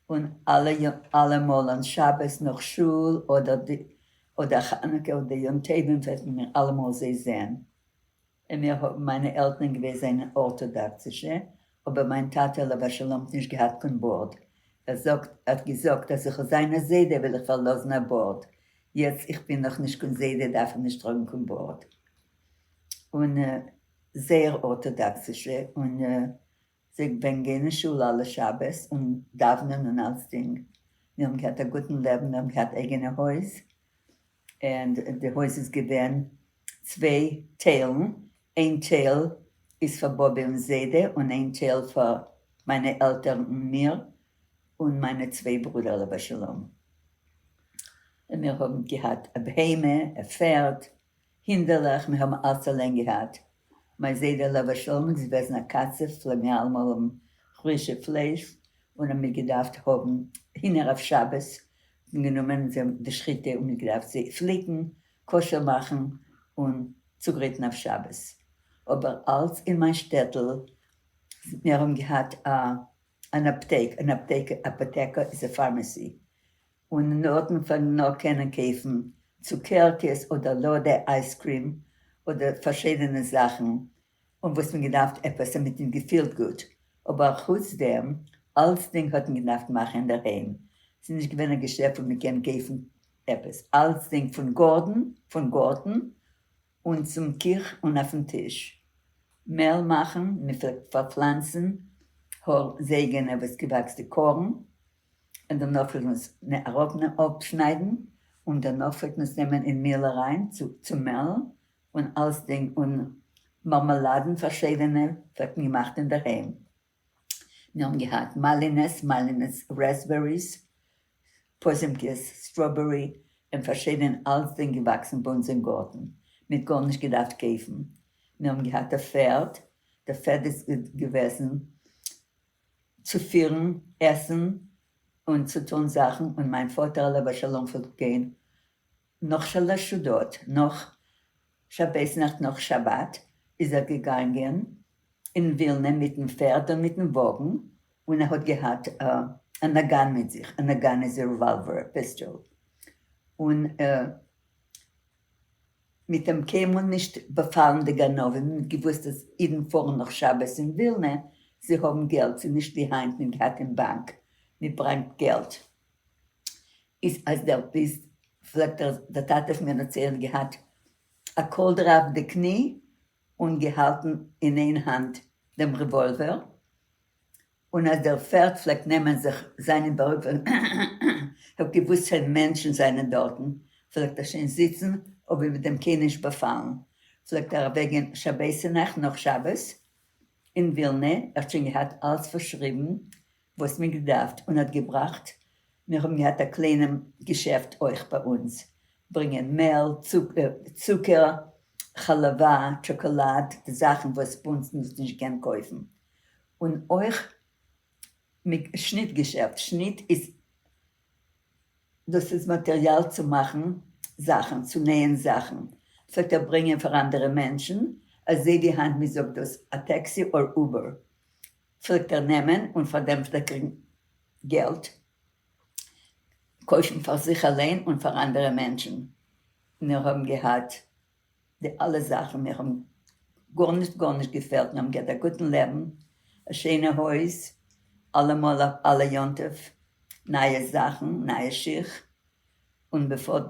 און אלע אלעמאל אן שבת נאך שול אדער אדער חנוכה אדער יום טובים פלעגט מען אלעמאל זיי זען. און מיר האבן מיינע עלטערן געוועזען ארטאדאקסישע, אבער מיין טאטע עליו השלום האט נישט געהאט קיין בארד, ער זאגט ער האט געזאגט אז איך וועל זיין א זיידע וועל איך פארלאזן א בארד, יעצט איך בין נאך נישט קיין זיידע דארף איך נישט טראגן קיין בארד. און זייער ארטאדאקסישע, און זיי וועגן גיין אין שול אלע שבת און דאוונען און אלצדינג, מיר האבן געהאט א גוטן לעבן, מיר האבן געהאט אייגענע הויז, און די הויז איז געווען צוויי טיילן, איין טייל איז פאר באבע און זיידע און איין טייל פאר מיינע עלטערן און מיר און מיינע צוויי ברודער עליו השלום. און מיר האבן געהאט א בהמה, א פערד, הינדעלעך, מיר האבן אלץ אליין געהאט. מיין זיידע עליו השלום איז געוועזן א קצב, פלעגן מיר אלעמאל האבן פרישע פלייש, און האבן מיר געדארפט האבן הינער אויף שבת, און גענומען די שחיטה און מ'האט געדארפט זיי פליקן, כשר מאכן און צוגרייטן אויף שבת. אבער אלץ אין מיין שטעטל מיר האבן געהאט אן אפטייק, אן אפטייק, אפאטעקע איז א pharmacy, און דארטן פלעגן נאר קענען קויפן צוקערקעס אדער לאדע ice cream אדער פארשידענע זאכן, און וואס מען געדארפט עפעס און מיט אים געפילט גוט, אבער אחוץ דעם אלצדינג האט מען געדארפט מאכן אינדערהיים, ס'איז נישט געווען א געשעפט וואו מען קען קויפן עפעס, אלצדינג פון גארדן, פון גארטן און צום קיך און אויפן טיש. מעל מאכן, מען פלעגט פארפלאנצן האר זייגענע וואס געוואקסט די קארן, און דערנאך פלעגט מען עס אראפ אפשניידן, און דערנאך פלעגט מען עס נעמען אין מיל אריין צו צו מעלן, און אלסדינג און מארמאלאדן פארשידענע פלעגט מען געמאכט אינדערהיים. מיר האבן געהאט מאלינעס, מאלינעס raspberries, פאזימקעס, strawberry, און פארשידענע אלסדינג געוואקסן ביי אונז אין גארטן, מ'האט גארנישט געדארפט קויפן. מיר האבן געהאט א פערד, דער פערד איז געוועזן צו פירן עסן און צו טון זאכן, און מיין פאטער עליו השלום פלעגט גיין נאך שלש סעודות, נאך שבת נאכט נאך שבת איז ער געגאנגען אין ווילנע מיטן פערד און מיטן וואגן, און ער האט געהאט א נאגאן מיט זיך, א נאגאן איז א רעוואלווער, א פיסטאל, און מיט דעם קיינמאל נישט באפאלן די גנבים, מען האט געוואוסט אז אידן פארן נאך שבת אין ווילנע, זיי האבן געלט, ס'איז נישט ווי היינט מען גייט אין באנק, מען ברענגט געלט. איז אז דער איז פלעגט דער דער טאטע פון מיר דערציילן געהאט א קאלדרע אויף די קני און געהאלטן אין איין האנט דעם רעוואלווער, און אז דער פערד פלעגט נעמען זיך זיינען בארואיגט ווערן האט געוואוסט שוין מענטשן זיינען דארטן, פלעגט ער שוין זיצן אבער מיט דעם קיין נישט באפאלן, פלעגט ער אוועקגיין שבת'נאכט נאך שבת אין ווילנע, ער האט שוין געהאט אלץ פארשריבן וואס מען געדארפט און האט געבראכט, מיר האבן געהאט א קליינעם געשעפט אויך ביי אונז, ברענגען מעל, צוקער, חלבה, טשאקאלאד, די זאכן וואס ביי אונז מ'האט נישט געקענט קויפן, און אויך שניט געשעפט, שניט איז דאס איז מאטעריאל צו מאכן זאכן, צו נייען זאכן, פלעגט ער ברענגען פאר אנדערע מענטשן, אזוי ווי היינט מען זאגט דאס א טעקסי or Uber, פלעגט ער נעמען און פאר דעם פלעגט קריגן געלט, קויפן פאר זיך אליין און פאר אנדערע מענטשן, מיר האבן געהאט די אלע זאכן, מיר האבן גארנישט גארנישט געפעלט, מיר האבן געהאט א גוטן לעבן, א שיינע הויז, אלעמאל אויף אלע יום טוב, נייע זאכן, נייע שיך, און בעפאר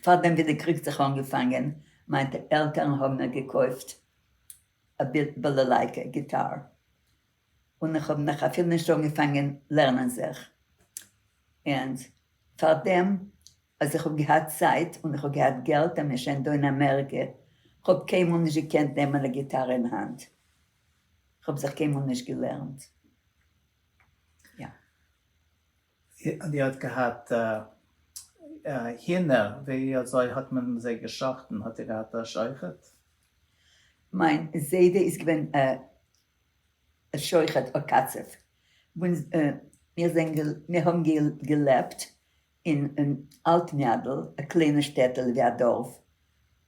פארדעם ווי די קריג האט זיך אנגעפאנגען, מיינע עלטערן האבן מיר געקויפט א באלאלייקע, גיטאר, און איך האב נאך אפילו נישט אנגעפאנגען לערנען זיך, און פארדעם אז איך האב געהאט צייט און איך האב געהאט געלט אז מיר שוין דא אין אמעריקע, איך האב קיינמאל נישט געקענט נעמען א גיטארע אין האנט, איך האב זיך קיינמאל נישט געלערנט. יא. און איר האט געהאט הינער, ווי אזוי האט מען זיי געשאכטן, האט איר געהאט א שוחט? מיין זיידע איז געווען א שוחט א קצב, מיר זענען מיר האבן געלעבט אין אלט-מיאדל, א קליינע שטעטל ווי א דארף,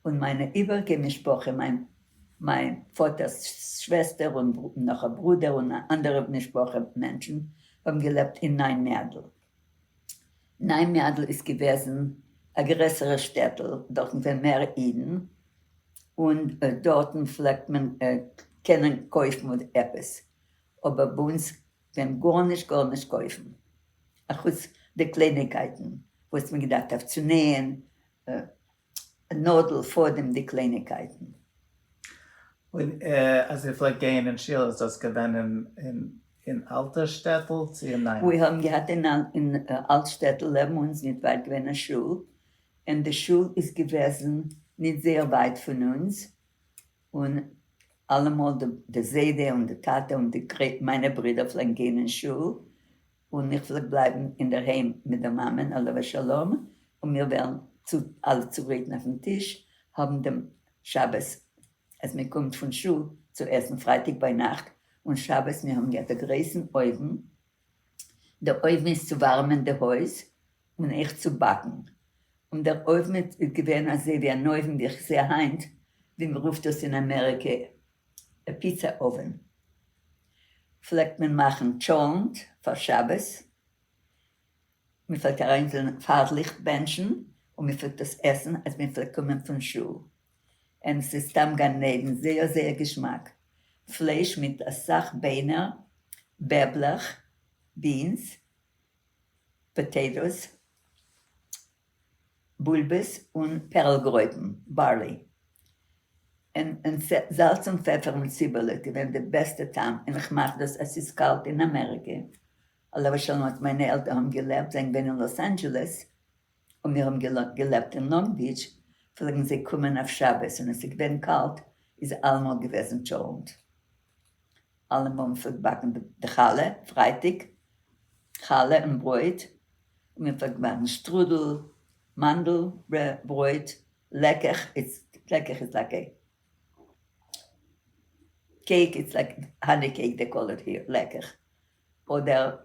און מיינע איבעריגע משפחה, מיין מיין פאטער'ס שוועסטער און נאך א ברודער און אנדערע משפחה מענטשן האבן געלעבט אין ניי-מיאדל. ניי-מיאדל איז געוועזן א גרעסערע שטעטל, דארטן געווען מער אידן, און דארטן פלעגט מען קענען קויפן עפעס, אבער ביי אונז ווען גארנישט גארנישט קויפן, אחוץ די קלייניגקייטן וואס מען געדארפט אויף צו נייען, נאדל, פאדעם, די קלייניגקייטן. און אז איר פלעגט גייען אין שול איז דאס געווען אין אלטע שטעטל צו אין נייעם? מיר האבן געהאט אין אלט שטעטל לעבן אונז ניט ווייט געווען א שול, און די שול איז געוועזן ניט זייער ווייט פון אונז, און אלעמאל די זיידע און די טאטע און די מיינע ברידער פלעגן גיין אין שול, און איך פלעג בלייבן אינדערהיים מיט דער מאמען עליה השלום, און מיר וועלן צו אלע צוגרייטן אויפן טיש האבן דעם שבת אז מען קומט פון שול צו עסן פרייטאג ביינאכט און שבת, מיר האבן געהאט א גרויסן אויוון, דער אויוון איז צו ווארעמען די הויז און אויך צו באקן, און דער אויוון איז געווען אזוי ווי אן אויוון ווי איך זע היינט ווי מען רופט דאס אין אמעריקע א pizza oven. פלעגט מען מאכן טשולנט פאר שבת, מען פלעגט אריינטון פאר ליכט בענטשן און מען פלעגט דאס עסן אז מען פלעגט קומען פון שול, און עס איז סתם גן עדן, זייער זייער געשמאק, פלייש מיט אסאך ביינער, בעבלעך, beans, potatoes, בולבעס און פערלגרויפן, barley, און זאלץ און פעפער און ציבעלע, געווען די בעסטע טעם, און איך מאך דאס אז ס'איז קאלט אין אמעריקע, עליו השלום אז מיינע עלטערן האבן געלעבט, זענען געווען אין לאס אנדזשעלעס, און מיר האבן געלעבט אין לאנג ביטש, פלעגן זיי קומען אויף שבת און עס איז געווען קאלט, איז אלעמאל געוועזן טשולנט. אלעמאל מען פלעגט באקן די חלה פרייטאג, חלה און ברויט, און מען פלעגט באקן שטרודל, מאנדל ברויט, לעקעך, לעקעך איז like a cake, it's like honey cake they call it here, לעקעך, אדער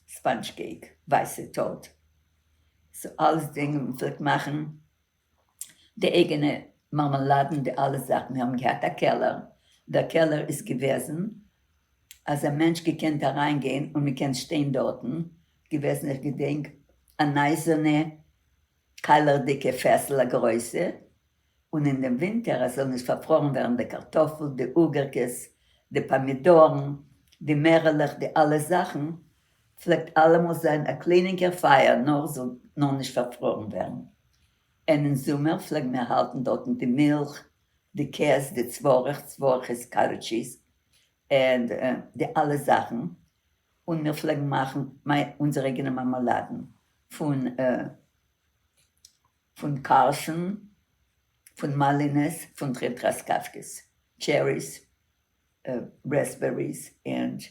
sponge cake, ווייסע טארט, so אלסדינג, מען פלעגט מאכן די אייגענע מארמאלאדן די אלע זאכן, מיר האבן געהאט א קעלער, דער קעלער איז געוועזן אז א מענטש געקענט אריין גיין און מען קען שטיין דארטן, געוועזן איך געדענק אן אייזערנע קיילערדיגע פעסל א גרויסע, און אין דעם ווינטער אז ס'זאל נישט פארפרארן ווערן די קארטאפל, די אוגערקעס, די פאמידארן, די מערעלעך, די אלע זאכן, פלעגט אלעמאל זיין א קליינינקער פייער נאר זאל נאר נישט פארפרארן ווערן, און אין זומער פלעגן מיר האלטן דארטן די מילך, די קעז, די צווארך, צווארך איז cottage cheese, און די אלע זאכן, און מיר פלעגן מאכן אונזער אייגענע מארמאלאדן פון פון קארשן, פון מאלינעס, פון טרעסקאווקעס, cherries, raspberries and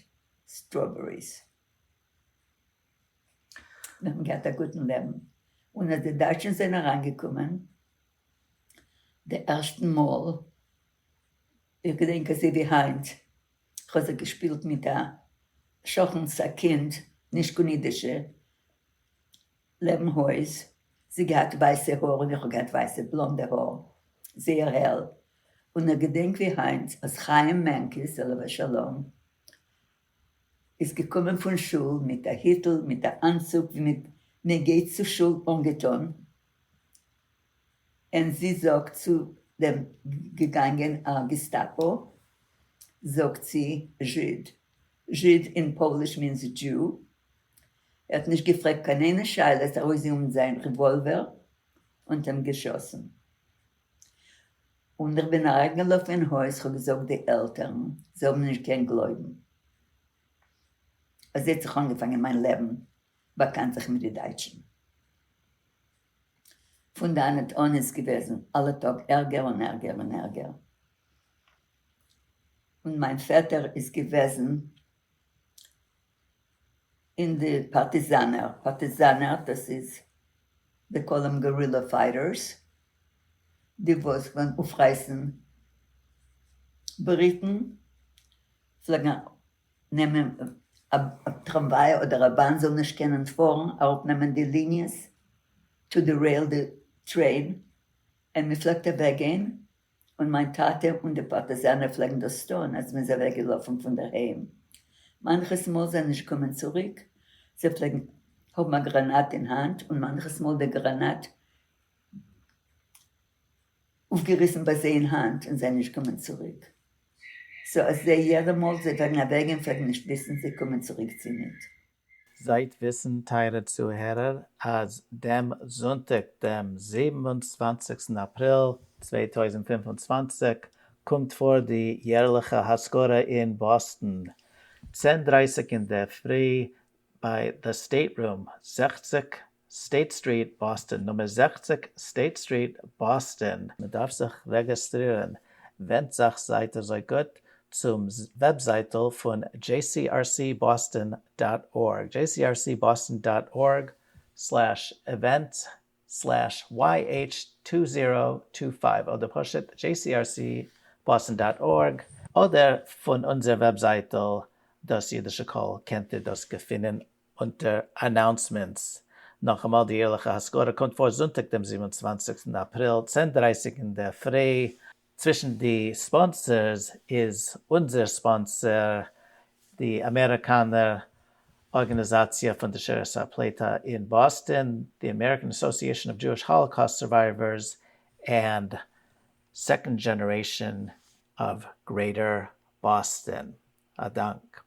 strawberries. מיר האבן געהאט א גוטן לעבן. און אז די דייטשן זענען אריינגעקומען די ערשטן מאל, איך געדענק אזוי ווי היינט, כ'האב זיך געשפילט מיט א שכן'ס א קינד, נישט קיין אידישע, לעבן הויז, זי געהאט ווייסע האר און איך האב געהאט ווייסע בלאנדע האר, זייער העל, און איך געדענק ווי היינט אז חיים מענקיס עליו השלום איז געקומען פון שול מיט א היטל מיט א אנצוג ווי מען גייט צו שול אנגעטון, און זי זאגט צו דעם געגאנגען א געסטאפא זאגט זי Żyd, Żyd אין פאליש means Jew, ער האט נישט געפרעגט קיין איינע שאלה איז ארויסגענומען זיין רעוואלווער און האט אים געשאסן. און איך בין אריינגעלאפן אין הויז כ'האב געזאגט די עלטערן זיי האבן נישט געקענט גלויבן. אזוי האט זיך אנגעפאנגען מיין לעבן באקאנט זיך מיט די דייטשן. פון דאנעט אן איז געוועזן אלע טאג ערגער און ערגער און ערגער. און מיין פעטער איז געוועזן אין די פארטיזאנער, פארטיזאנער דאס איז they call them guerrilla fighters, די וואס פלעגן אויפרייסן בריקן, פלעגן נעמען א טראמוויי אדער א באן זאל נישט קענען פארן, אראפנעמען די ליניעס to derail די train, און מען פלעגט אוועקגיין און מיין טאטע און די פארטיזאנער פלעגן דאס טון אז מ'איז אוועקגעלאפן פון דער היים. מאנכעס מאל זענען נישט געקומען צוריק, זיי פלעגן האבן א גראנאט אין האנט און מאנכעס מאל די גראנאט אויפגעריסן ביי זיי אין האנט און זענען נישט געקומען צוריק. so אז זיי יעדע מאל זיי פלעגן אוועקגיין פלעגן נישט וויסן זיי קומען צוריק צו ניט. זייט וויסן טייערע צוהערער אז דעם זונטאג דעם 27סטן אפריל 2025 קומט פאר די יערליכע הזכרה אין באסטן, צען דרייסיג אינדערפרי ביי The State Room, 60 State Street, באסטן, נומער 60 State Street, באסטן. מען דארף זיך רעגיסטרירן, ווענדט זיך זייט אזוי גוט צום וועבזייטל פון jcrcboston dot org, jcrcboston dot org slash events slash YH2025 אדער פשוט jcrcboston dot org, אדער פון אונזער וועבזייטל דאס אידישע קול קענט איר דאס געפינען אונטער announcements. נאכאמאל, די יערליכע הזכרה קומט פאר זונטאג דעם 27סטן אפריל צען דרייסיג אינדערפרי. צווישן די sponsors איז אונזער sponsor. די אמעריקאנער ארגאניזאציע פון די שארית הפליטה אין באסטאן, the American Association of Jewish Holocaust Survivors and Second Generation of Greater Boston. א דאנק.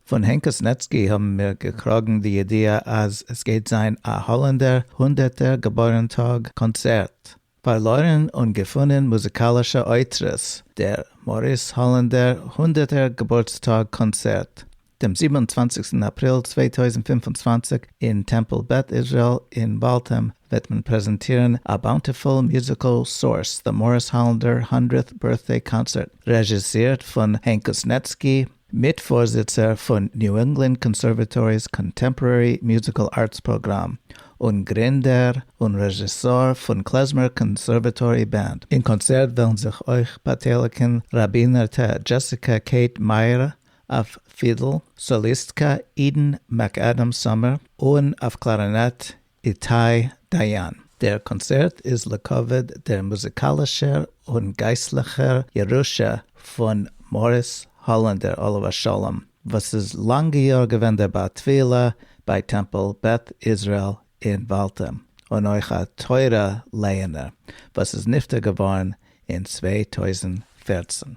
פון הענקוס נעצקי האבן מיר געקראגן די ידיעה אז עס גייט זיין א האלענדער הונדערטער געבוירנטאג קאנצערט. פארלוירן און געפונען מוזיקאלישע אוצרות, דער מאריס האלענדער הונדערטער געבורטסטאג קאנצערט, דעם 27 אפריל 2025 אין טעמפל בית ישראל אין וואלטהעם וועט מען פרעזענטירן א Bountiful Musical Source, The Morris Hollander Hundredth Birthday Concert, רעזשיסירט פון הענקוס נעצקי, מיטפארזיצער פון New England Conservatory's Contemporary Musical Arts פראגראם, און גרינדער און רעזשיסאר פון Klezmer Conservatory Band. אין קאנצערט וועלן זיך אויך באטייליגן ראבינערטע דזשעסיקא קעיט מייער אויף פידל, סאליסטקע אידן מעקעדעם סאמער, און אויף קלארינעט איתי דיין. דער קאנצערט איז לכבוד דער מוזיקאלישער און גייסטליכער ירושה פון מאריס האלענדער עליו השלום, וואס איז לאנגע יאר געווען דער בעל תפילה ביי טעמפל בית ישראל אין וואלטהעם, און אויך א תורה לייענער, וואס איז נפטר געווארן אין 2014.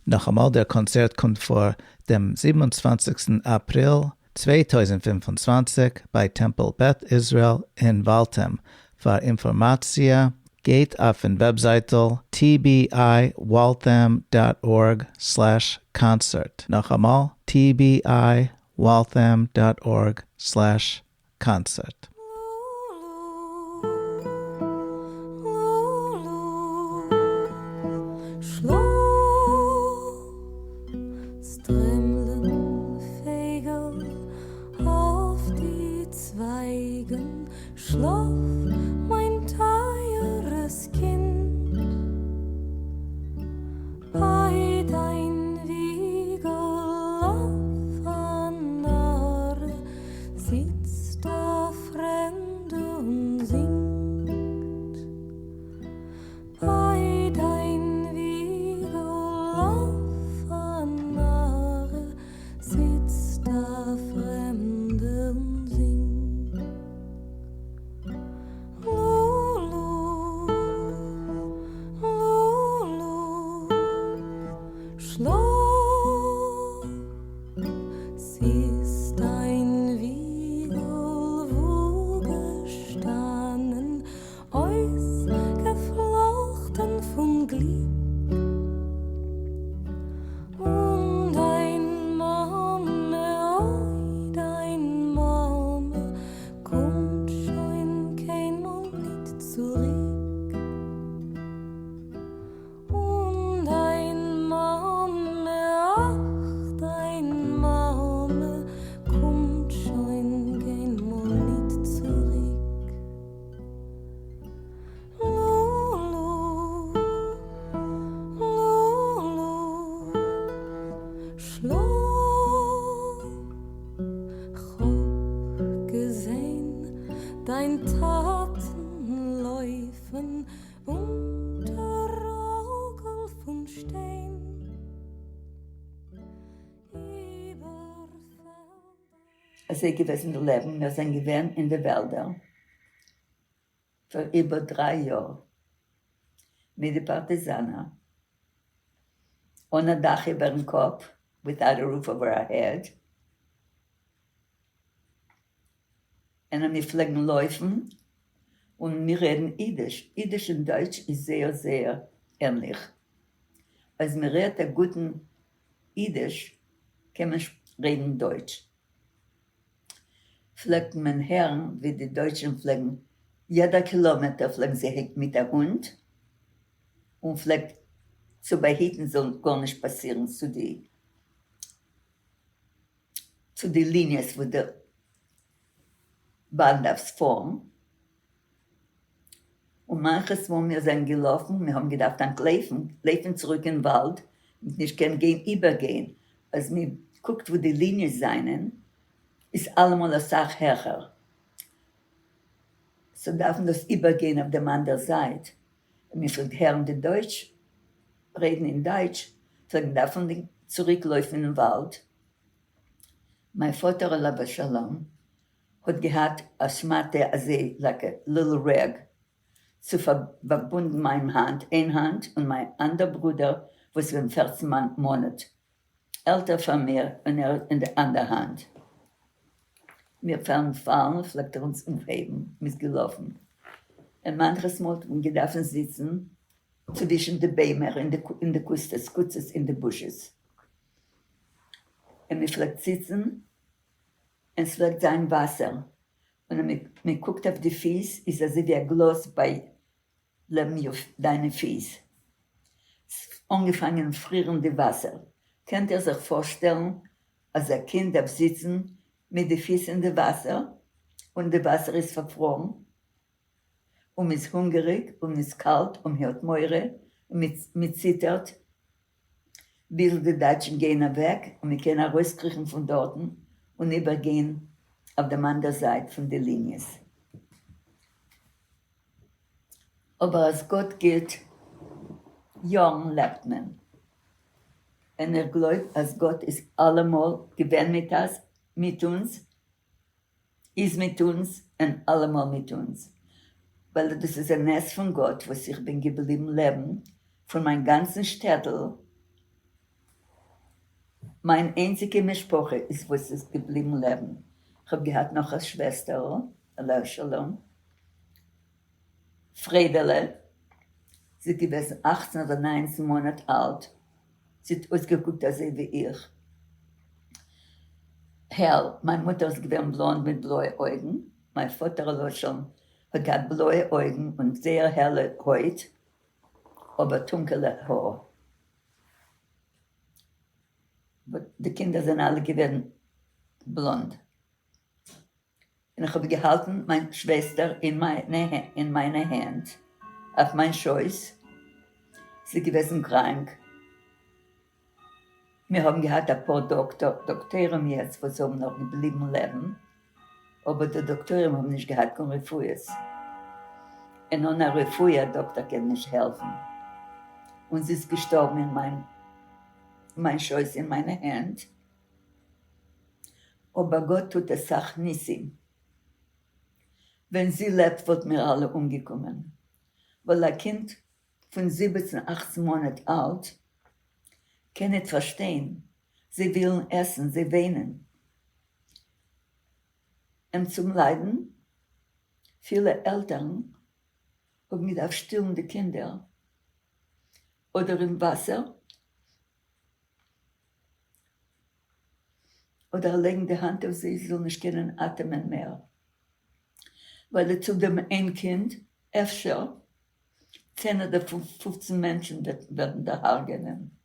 נאכאמאל, דער קאנצערט קומט פאר דעם 27 אפריל 2025 ביי טעמפל בית ישראל אין וואלטהעם. פאר אינפארמאציע גייט אויפן וועבזייטל tbiwaltham dot org slash concert. נאכאמאל, tbiwaltham dot org slash concert. אזוי געוועזן די לעבן, מיר זענען געווען אין די וועלדער פאר איבער דריי יאר מיט די פארטיזאנער, אן א דאך איבערן קאפ, without a roof over our head, און מיר פלעגן לויפן און מיר רעדן אידיש, אידיש און דייטש איז זייער זייער ענליך, אז מען רעדט א גוטן אידיש קען מען רעדן דויטש. פלעגט מען הערן ווי די דויטשן פלעגן יעדע קילאמעטער פלעגן זיי היטן מיט א הונט און פלעגט צו באהיטן זאל גארנישט פאסירן צו די צו די ליניעס וואו די באן דארף פארן. און מאנכעס מאל מיר זענען געלאפן, מיר האבן געדארפט אנטלויפן, לויפן צוריק אין וואלד, מ'האט נישט געקענט גיין איבערגיין, אז מען קוקט וואו די ליניעס זענען, איז אלעמאל אסאך העכער, so דארף מען דאס איבערגיין אויף דעם אנדער זייט, און מען פלעגט הערן די דויטש רעדן אין דייטש, פלעגט מען דארפן צוריק לויפן אין וואלד. מיין פאטער עליו השלום האט געהאט א שמאטע אזוי like a little rag צו פארבונדן מיין האנט, איין האנט, און מיין אנדער ברודער וואס איז געווען 14 מאנאט עלטער פאר מיר און ער אין די אנדער האנט. מיר פארן פאלן פלעגט ער אונז אויפהייבן, מ'איז געלאפן און מאנכעס מאל האט מען געדארפן זיצן צווישן די ביימער אין די קוסטעס, קוצעס אין די bushes, און מ'פלעגט זיצן און ס'פלעגט זיין וואסער, און אז מען קוקט אויף די פיס איז אזוי ווי א גלאז ביי לעבן דיינע פיס, ס'אנגעפאנגען פרירן די וואסער, קענט איר זיך פארשטעלן אז א קינד דארף זיצן מיט די פיס אין די וואסער און די וואסער איז פארפרארן און מ'איז הונגעריג און מ'איז קאלט און מ'האט מורא און מ'ציטערט ביז די דייטשן גייען אוועק און מען קען ארויסקריכן פון דארטן און איבערגיין אויף דעם אנדער זייט פון די ליניעס. אבער אז גאט גיט יארן לעבט מען. און איך גלויב אז גאט איז אלעמאל געווען מיט אז מיט אונז, איז מיט אונז און אלעמאל מיט אונז, ווייל דאס איז א נס פון גאט וואס איך בין געבליבן לעבן פון מיין גאנצן שטעטל, מיין איינציגע משפחה איז וואס איז געבליבן לעבן, איך האב געהאט נאך א שוועסטערל עליה השלום, פריידעלע, זי איז געוועזן אכצן אדער ניינצן מאנאט אלט, זי האט אויסגעקוקט אזוי ווי איך. העל, מיין מוטער איז געווען בלאנד מיט בלויע אויגן, מיין פאטער עליו השלום האט געהאט בלויע אויגן און זייער העלע הויט, אבער טונקעלע האר. די קינדער זענען אלע געווען בלאנד. און איך האב געהאלטן מיין שוועסטער אין מיינע הענט אויף מיין שויס, זי איז געוועזן קראנק, מיר האבן געהאט אפאר דאקטוירים יעצט וואס האבן נאך געבליבן לעבן, אבער די דאקטוירים האבן נישט געהאט קיין רפואות, און אן א רפואה א דאקטער קען נישט העלפן, און זי איז געשטארבן אין מיין שויס אין מיינע הענט. אבער גאט טוט אסאך ניסים. ווען זי לעבט וואלט מיר אלע אומגעקומען. ווייל א קינד פון זיבעצן אכצן מאנאט אלט קען ניט פארשטיין, זיי ווילן עסן, זיי וויינען. און צום ליידן, פילע עלטערן האבן געדארפט שטילן די קינדער אדער אין וואסער אדער לייגן די האנט אויף זיי זי זאל נישט קענען אטעמען מער, ווייל צו דעם איין קינד אפשר צען אדער פופצן מענטשן ווערן דערהארגענען,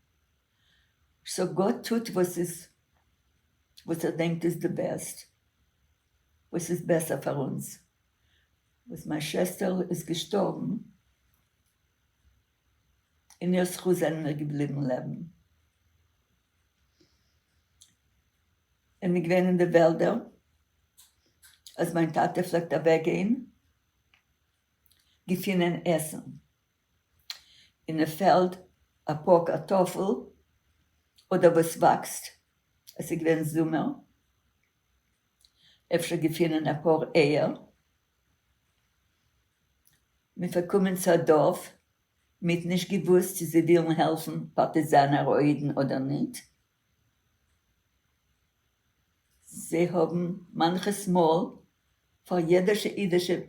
so גאט טוט וואס איז וואס ער דענקט איז די best, וואס איז בעסער פאר אונז, וואס מיין שוועסטערל איז געשטארבן. אין איר זכות זענען מיר געבליבן לעבן. און מיר געווען אין די וועלדער, אז מיין טאטע פלעגט אוועקגיין געפינען עסן אין די פעלד אפאר קארטאפל אדער וואס וואקסט, עס איז געווען זומער, אפשר געפינען אפאר אייער. מיר פארקומען צו א דארף, מ'האט נישט געוואוסט צו זיי ווילן העלפן פארטיזאנער אוידן אדער ניט. זיי האבן מאנכעס מאל פאר יעדעשע אידישע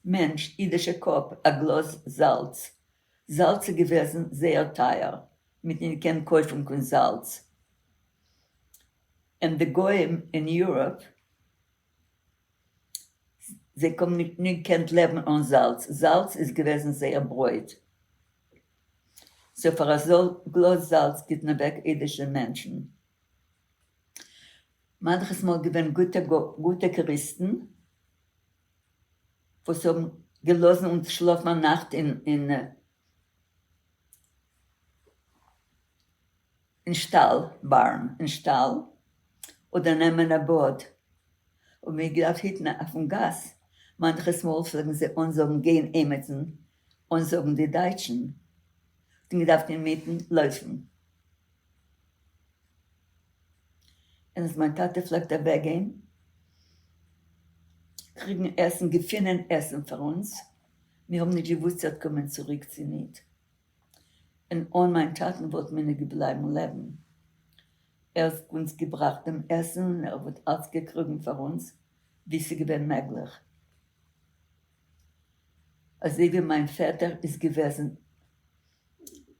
מענטש, אידישע קאפ, א גלאז זאלץ. זאלץ איז געוועזן זייער טייער, מ'האט ניט געקענט קויפן קיין זאלץ. און די גוים אין Europe זיי האבן נישט געקענט לעבן אן זאלץ, זאלץ איז געוועזן זייער ברויט, so פאר א גלאז זאלץ גיט מען אוועק אידישע מענטשן. מאנכעס מאל געווען גוטע קריסטן וואס האבן געלאזן אונז שלאפן א נאכט אין אין שטאל, barn, אין שטאל, אדער נעמען א באד, און מ'האט געדארפט היטן אויפן גאס, מאנכעס מאל פלעגן זיי אנזאגן גיין עימיצן אנזאגן די דייטשן, האט מען געדארפט אינמיטן לויפן. און אז מיין טאטע פלעגט אוועקגיין קריגן עסן, געפינען עסן פאר אונז, מיר האבן נישט געוואוסט צו ער וועט קומען צוריק צו ניט, און אן מיין טאטן וואלט מיר ניט געבלייבן לעבן. ער האט אונז געבראכט דעם עסן און ער האט אלץ געקראגן פאר אונז ווי ס'איז געווען מעגליך. אזוי ווי מיין פעטער איז געוועזן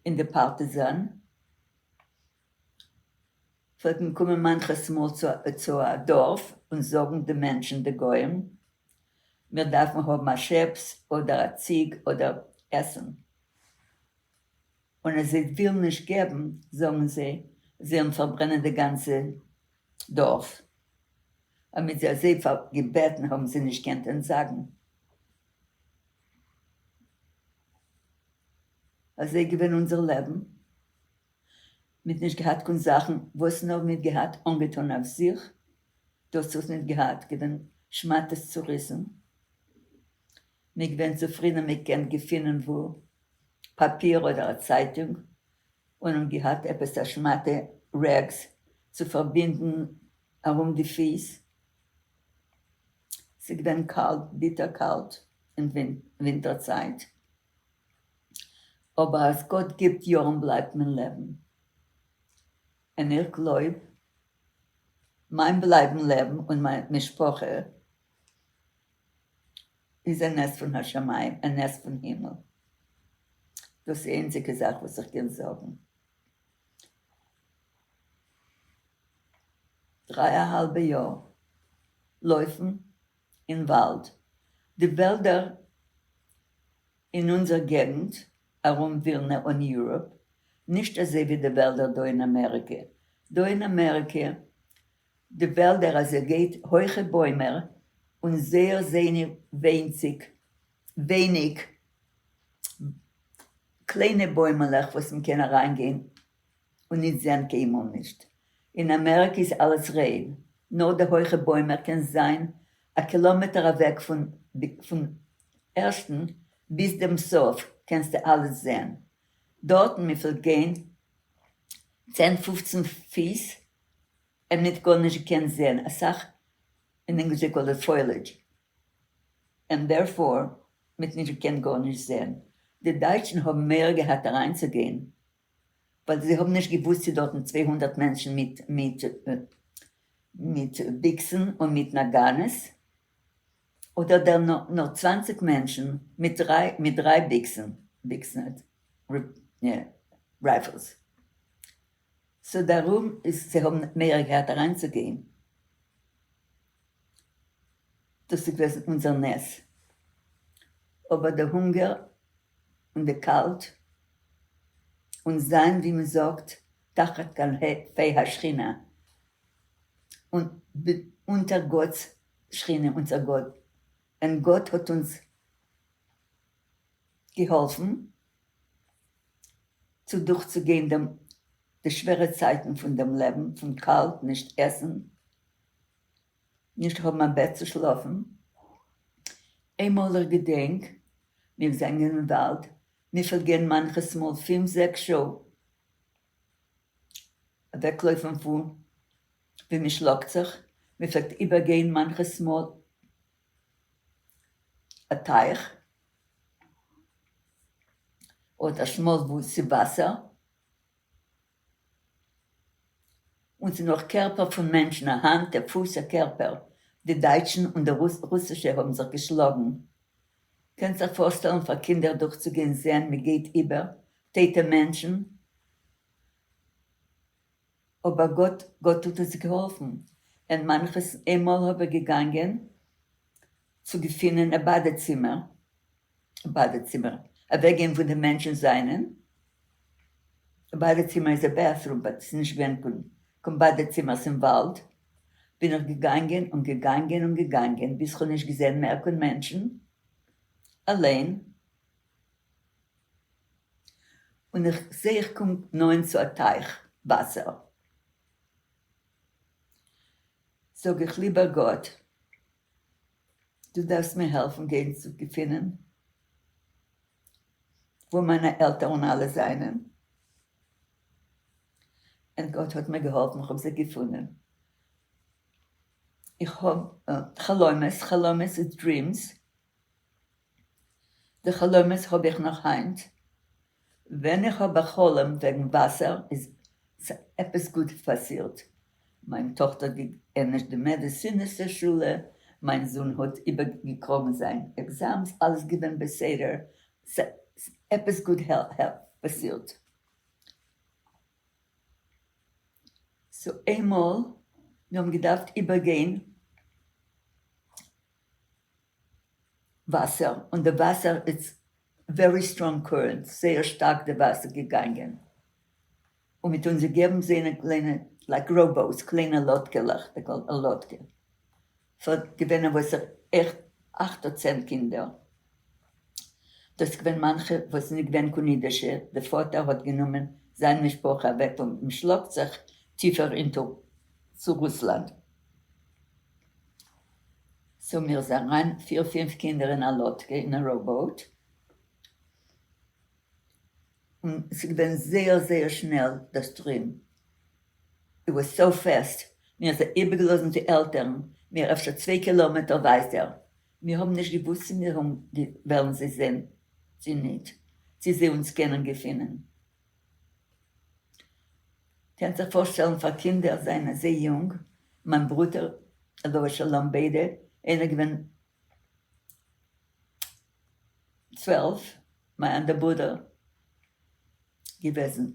אין די פארטיזאן, פלעגט מען קומען מאנכעס מאל צו א דארף און זאגן די מענטשן די גוים, מיר דארפן האבן א שעפס אדער א ציג אדער עסן. און אז זיי ווילן נישט געבן, זאגן זיי, זיי וועלן פארברענען די גאנצע דארף. און מיט זיי אזוי געבעטן האבן זיי נישט געקענט אנטזאגן. אזוי געווען אונזער לעבן. מ'האט נישט געהאט קיין זאכן, וואס נאר מ'האט געהאט אנגעטון אויף זיך, דאס וואס מ'האט געהאט געווען שמאטעס צוריסן. מ'איז געווען צופרידן אז מ'קען געפינען וואו פאפיר אדער א צייטונג, און האבן געהאט עפעס א שמאטע rags צו פארבינדן ארום די פיס, ס'איז געווען קאלט, ביטער קאלט אין ווינטער צייט, אבער אז גאט גיבט יארן בלייבט מען לעבן, און איך גלויב מיין בלייבן לעבן און מיין משפחה איז א נס פון השמים, א נס פון הימל. דאס איז די איינציגע זאך וואס איך קען זאגן. דריי א האלבע יאר לויפן אין וואלד. די וועלדער אין אונזער געגנט ארום ווילנע און Europe, נישט אזוי ווי די וועלדער דא אין אמעריקע. דא אין אמעריקע די וועלדער אז ער גייט הויכע בוימער און זייער זייער ווינציג ווייניג קליינע בוימעלעך וואס מען קען אריין גיין און נישט זען קיינמאל נישט. אין אמעריקע איז אלעס ריין נאר די הויכע בוימער קען זיין א קילאמעטער אוועק פון פון ערשטן ביז דעם סוף קענסטו אלעס זען דארטן מען פלעגט גיין צען פופצן פיס און מ'האט גארנישט געקענט זעהן אסאך, אין ענגליש they call it foliage, and therefore מ'האט נישט געקענט גארנישט זעהן, די דייטשן האבן מורא געהאט אריינצוגיין ווייל זיי האבן נישט געוואוסט צו דארטן 200 מענטשן מיט מיט מיט ביקסן און מיט נאגאנעס אדער דער נאר 20 מענטשן מיט דריי מיט דריי ביקסן ביקסן rifles. So דערום איז זיי האבן מורא געהאט אריינצוגיין. דאס איז געוועזן אונזער נס. אבער די הונגער און די קאלט און זיין ווי מען זאגט תחת כנפי השכינה און אונטער גאט'ס שכינה אונזער גאט און גאט האט אונז געהאלפן צו דורכצוגיין דעם די שווערע צייטן פון דעם לעבן, פון קאלט, נישט עסן, נישט האבן א בעט צו שלאפן. איינמאל איך געדענק, מיר זענען אין וואלד, מיר פלעגן מאנכעס מאל פינף זעקס שעה אוועקלויפן פון ווי מען שלאגט זיך, מען פלעגט איבערגיין מאנכעס מאל א טייך אדער שמאל וואו ס'איז וואסער, און ס'איז נאך קערפער פון מענטשן, א האנט, א פוס, א קערפער, די דייטשן און די רוסישע האבן זיך געשלאגן, קענסט זיך פארשטעלן פאר קינדער דורכצוגיין זען מ'גייט איבער טויטע מענטשן? אבער גאט גאט האט אונז געהאלפן, און מאנכעס איינמאל האב איך געגאנגען צו געפינען א באדעצימער, באדעצימער, אוועקגיין וואו די מענטשן זענען, א באדעצימער איז א bathroom but ס'איז נישט געווען קיין קיין באדעצימערס אין וואלד, בין איך געגאנגען און געגאנגען און געגאנגען ביז כ'האב נישט געזען מער קיין מענטשן, אליין. און איך זע איך קום נאענט צו א טייך וואסער, זאג איך ליבער גאט דו דארפסט מיר העלפן גיין צו געפינען וואו מיינע עלטערן אלע זענען, און גאט האט מיר געהאלפן איך האב זיי געפונען. איך האב חלומות, חלומות איז dreams, די חלומות האב איך נאך היינט, ווען איך האב א חלום וועגן וואסער איז עפעס גוט פאסירט, מיין טאכטער האט געענדיגט די מעדיצינישע שולע, מיין זון האט איבערגעקראגן זיין exams, אלעס געווען בסדר, עפעס גוט פאסירט. so איינמאל מיר האבן געדארפט איבערגיין וואסער, און די וואסער איז very strong current, זייער שטארק די וואסער געגאנגען, און מ'האט אונז געגעבן זענע קליינע like rowboats, קליינע לאדקעלעך, they call א לאדקע, ס'האט געווען א וואסער עכט אכט אדער צען קינדער, דאס געווען מאנכע וואס נישט געווען קיין אידישע, די פאטער האט גענומען זיין משפחה אוועק און מ'שלאגט זיך טיפער into צו רוסלאנד, so מיר זענען אריין פיר פינף קינדער אין א לאדקע אין א rowboat, און ס'איז געווען זייער זייער שנעל די stream, it was so fast, מיר זענען איבערגעלאזן די עלטערן, מיר אפשר צוויי קילאמעטער ווייטער, מיר האבן נישט געוואוסט צו מיר וועלן זיי זען צו ניט, צו זיי אונז קענען געפינען. קענסט זיך פארשטעלן פאר קינדער זיין אזוי יונג, מיין ברודער עליו השלום ביידע, איינער געווען 12, מיין אנדער ברודער געוועזן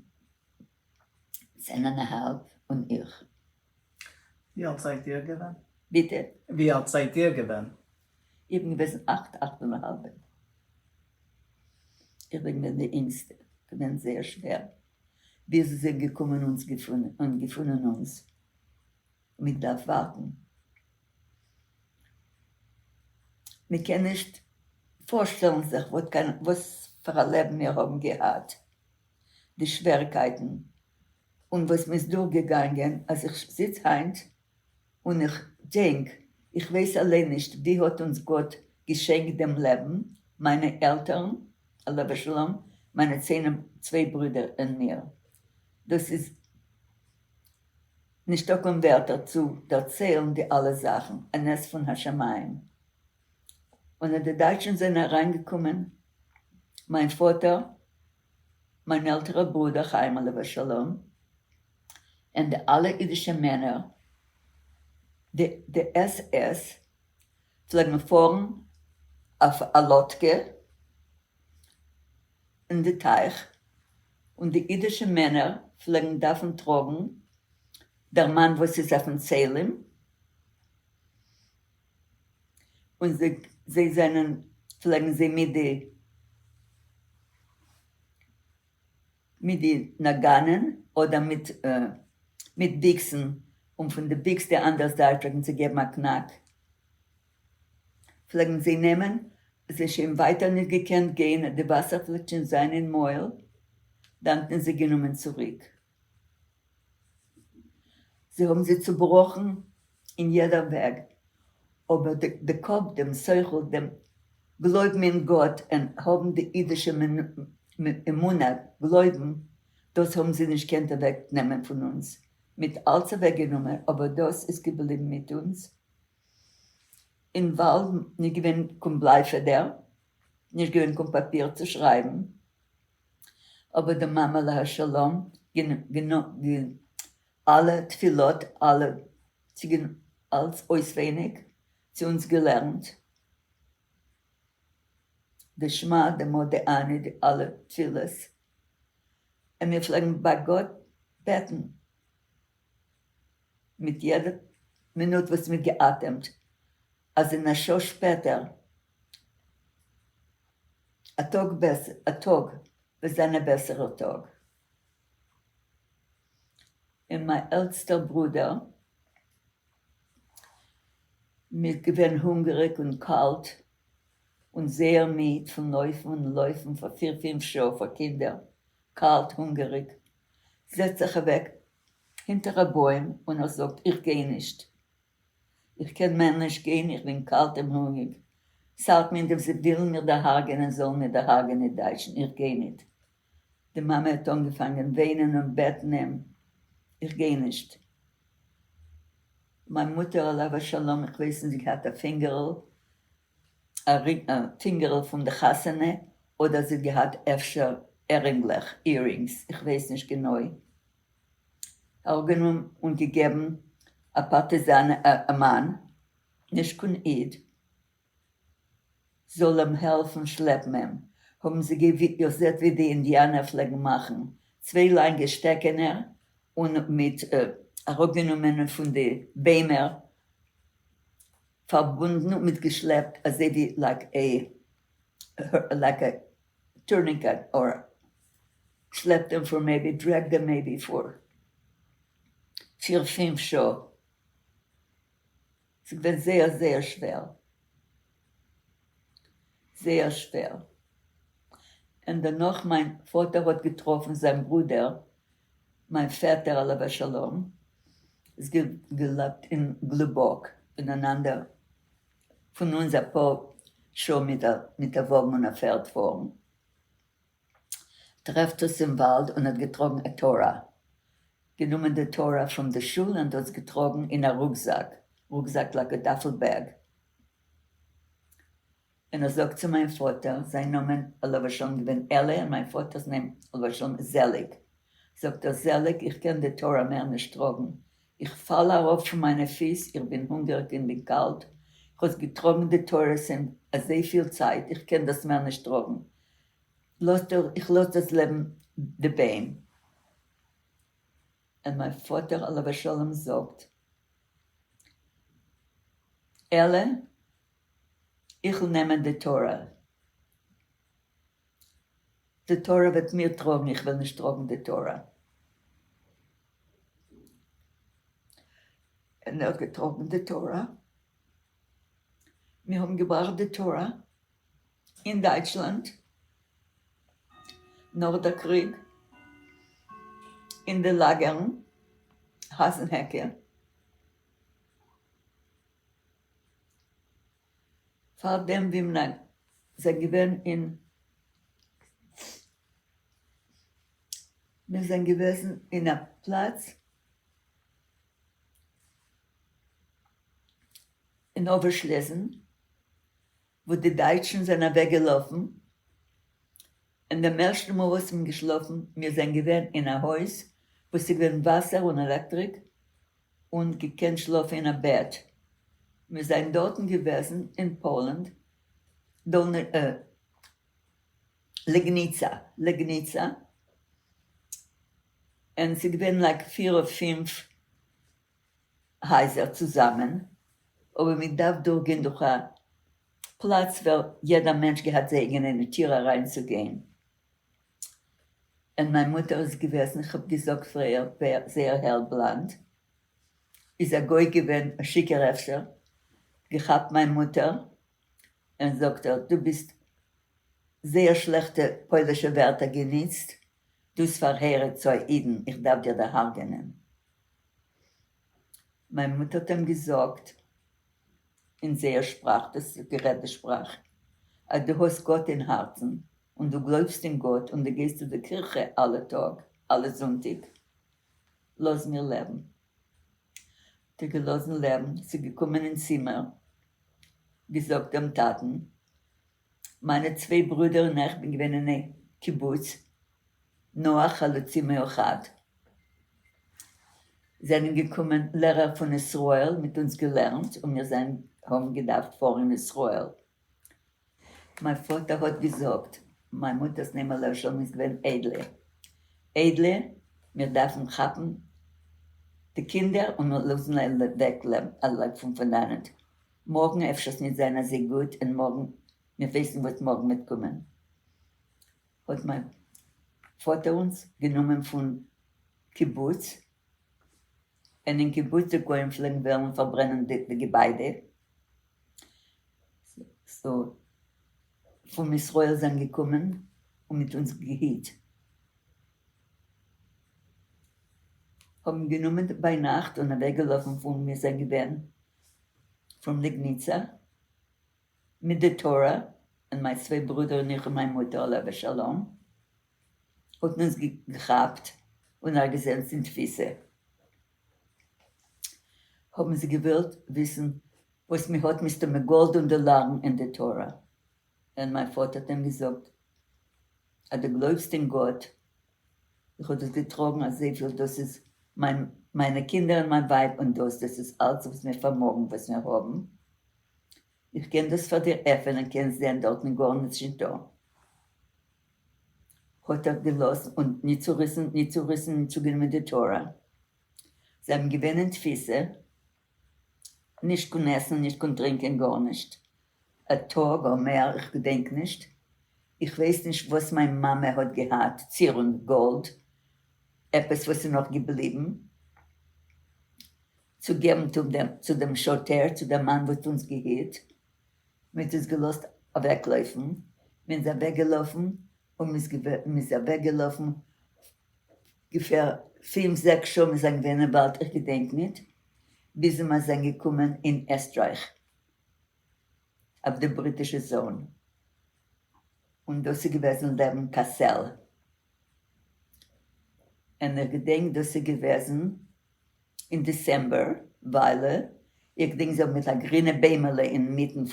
צען און א האלב און איך. ווי אלט זייט איר געווען? ביטע? ווי אלט זייט איר געווען? איך בין געוועזן אכט, אכט און א האלבע. איך בין געווען די אינגסטע, געווען זייער שווער ביז זיי זענען געקומען אונז געפונען און געפונען אונז, מען דארף ווארטן, מען קען נישט פארשטעלן זיך וואס פאר א לעבן מיר האבן געהאט, די שוועריקייטן און וואס מען איז דורכגעגאנגען, אז איך זיץ היינט און איך דענק, איך ווייס אליין נישט ווי האט אונז גאט געשענקט דעם לעבן, מיינע עלטערן עליו השלום, מיינע צוויי ברידער און מיר, דאס איז נישטא קיין ווערטער צו דערציילן די אלע זאכן, א נס פון השמים. און אז די דייטשן זענען אריינגעקומען, מיין פאטער, מיין עלטערע ברודער חיים עליו השלום, און די אלע אידישע מענער, די עס עס, פלעגן פארן אויף א לאדקע אין די טייך, און די אידישע מענער פלעגן דארפן טראגן דער מאן וואס איז אויפן צעלים, און זיי זענען פלעגן זיי מיט די מיט די נאגאנען אדער מיט מיט ביקסן, און פון די ביקס די אנדערע זייט פלעגן זיי געבן א קנאק, פלעגן זיי נעמען, זיי שוין ווייטער נישט געקענט גיין, די וואסער פלעגט שוין זיין אין מויל, דאן האט מען זיי גענומען צוריק. זיי האבן זיי צובראכן אין יעדער וועג, אבער די קאפ, דעם שכל, דעם גלויבן אין גאט און האבן די אידישע אמונה, גלויבן, דאס האבן זיי נישט געקענט אוועק נעמען פון אונז, מ'האט אלץ אוועק גענומען, אבער דאס איז געבליבן מיט אונז. אין וואלד נישט געווען קיין בלייפעדער, נישט געווען קיין פאפיר צו שרייבן, אבער די מאמע עליה השלום אלע תפילות אלע אלץ אויסווייניג צו אונז געלערנט די שמע די מודה אני די אלע תפילות און מיר פלעגן ביי גאט בעטן מיט יעדע מינוט וואס מ'האט געאטעמט אז אין א שעה שפעטער א טאג בעסער, א טאג וועט זיין א בעסערער טאג. און מיין עלטסטער ברודער מ'איז געווען הונגעריג און קאלט און זייער מיד פון לויפן און לויפן פאר פיר פינף שעה פאר קינדער, קאלט הונגעריג, זעצט זיך אוועק הינטער א בוים און ער זאגט איך גיי נישט, איך קען מער נישט גיין, איך בין קאלט און הונגעריג, ס'ארט מיר ניט זיי ווילן מיר דערהרגענען זאלן מיר דערהרגענען די דייטשן, איך גיי ניט. די מאמע האט אנגעפאנגען וויינען און בעטן אים, איך גיי נישט. מיין מוטער עליו השלום, איך ווייס נישט, זי געהאט א פינגערל, א פינגערל פון די חתונה, אדער זי האט געהאט אפשר ערינגלעך, earrings, איך ווייס נישט גענוי. אראפגענומען און געגעבן א פארטיזאן א מאן, נישט קיין איד, זאל אים העלפן שלעפן אים, האבן זיי איר זעט ווי די אינדיאנער פלעגן מאכן, צוויי לאנגע שטעקענער און מיט אראפגענומענע פון די ביימער פארבונדן און מיט געשלעפט אזוי ווי like a like a tourniquet or שלעפט אים for maybe drag them maybe for פיר פינף שעה. ס'איז געווען זייער זייער שווער. זייער שווער. און דערנאך מיין פאטער האט געטראפן זיין ברודער, מיין פעטער עליו השלום, איז געלעבט אין גלובאק, אין אן אנדער, פון אונז אפאר שעה מיט א וואגן און א פערד פארן. טרעפט עס אין וואלד און האט געטראגן א תורה, גענומען די תורה פון די שול און דאס געטראגן אין א רוקזאק, רוקזאק like a duffel bag, און ער זאגט צו מיין פאטער, זיין נאמען עליו השלום געווען אלי און מיין פאטער'ס name עליו השלום זעליג, זאגט ער זעליג איך קען די תורה מער נישט טראגן, איך פאל אראפ פון מיינע פיס, איך בין הונגעריג און בין קאלט, איך האב געטראגן די תורה שוין אזויפיל צייט, איך קען דאס מער נישט טראגן, איך לאז דאס לעבן די ביים. און מיין פאטער עליו השלום זאגט, אלי, איך וויל נעמען די תורה, די תורה וועט מיר טראגן, איך וועל נישט טראגן די תורה. און ער האט געטראגן די תורה, מיר האבן געבראכט די תורה אין דייטשלאנד נאך דער קריג, אין די לאגערן, האזנהעקע. פאר דעם ווי מען זענען געווען אין מיר זענען געוועזן אין א פלאץ אין אווערשלעזן וואו די דייטשן זענען אוועק געלאפן, און דעם ערשטן מאל וואס מ'איז געשלאפן, מיר זענען געווען אין א הויז וואס איז געווען וואסער און עלעקטריק, און געקענט שלאפן אין א בעט, מיר זענען דארטן געוועזן אין פאלענד, לעגניצא, לעגניצא, און ס'איז געווען like פיר אדער פינף הייזער צוזאמען, אבער מען דארף דורכגיין דורך א פלאץ ווער יעדער מענטש געהאט זיי אייגענע טיר אריינצוגיין, און מיין מוטער איז געוועזן, איך האב געזאגט פריער, זייער העל בלאנד, איז א גוי געווען, א שיכור אפשר, געכאפט מיין מוטער, און זאגט ער, דו ביסט זייער שלעכטע פוילישע ווערטער געניצט, דאס פארהייראט צו א אידן, איך דארף דיר דערהרגענען. מיין מוטער האט אים געזאגט אין זייער שפראך, דאס איז גערעדטע שפראך, אז דו האסט גאט אין הארצן און דו גלויבסט אין גאט און דו גייסט צו די קירכע אלע טאג, אלע זונטאג, לאז מיר לעבן. האט ער געלאזן לעבן, ס'איז געקומען אין צימער, געזאגט דעם טאטן, מיינע צוויי ברודער און איך בין געווען אין א קיבוץ, נוער חלוצים מאוחד. זענען געקומען לערער פון ישראל מיט אונז געלערנט און מיר זענען האבן געדארפט פארן אין ישראל. מיין פאטער האט געזאגט, מיין מוטער'ס נעם עליה השלום איז געווען איידלע, איידלע מיר דארפן כאפן די קינדער און לאזן אוועק לויפן פון דאנעט, מארגן אפשר עס נישט זיין אזוי גוט און מארגן מיר ווייסן וואס מארגן וועט קומען. האט מיין פאטער אונז גענומען פון קיבוץ, און אין קיבוץ די גוים פלעגן וועלן פארברענען די געביידע, so פון ישראל זענען געקומען און מיט אונז געהיט, האבן גענומען ביינאכט און אוועקגעלאפן פון מיר זענען געווען פון ליגניצא. מיט די תורה, און מיין צוויי ברודער און איך און מיין מוטער עליה השלום, האט מען אונז געכאפט און אריינגעזעצט אין תפיסה. האבן זיי געוואלט וויסן וואס מען האט מסתמא גאלד און דאלארן אין די תורה, און מיין פאטער האט אים געזאגט אז דו גלויבסט אין גאט, איך האב דאס געטראגן אזויפיל, דאס איז מיין מיינע קינדער און מיין ווייב און דאס דאס איז אלץ וואס מיר פארמאגן וואס מיר האבן, איך קען דאס פאר דיר עפענען קענסט זען דארטן גארנישט נישטא. האט ער געלאזט און ניט צוריסן ניט צוריסן און צוגענומען די תורה. זיי האבן געווען אין תפיסה, נישט קיין עסן נישט קיין טרינקען גארנישט, א טאג אדער מער איך געדענק נישט, איך ווייס נישט וואס מיין מאמע האט געהאט, צירונג גאלד, עפעס וואס איז נאך געבליבן צו געבן צו דעם שוטר, צו דעם מאן וואס האט אונז געהיט, מען האט אונז געלאזט אוועקלויפן, מען איז אוועקגעלאפן און מען איז אוועקגעלאפן געפער פינף זעקס שעה מיר זענען געווען אין וואלד איך געדענק ניט ביז מיר זענען געקומען אין עסטרייך אויף די בריטישע zone און דאס איז געוועזן לעבן קאסעל און איך געדענק דאס איז געוועזן אין December וויילע איך געדענק זיי האבן מיט א גרינע ביימעלע אינמיטן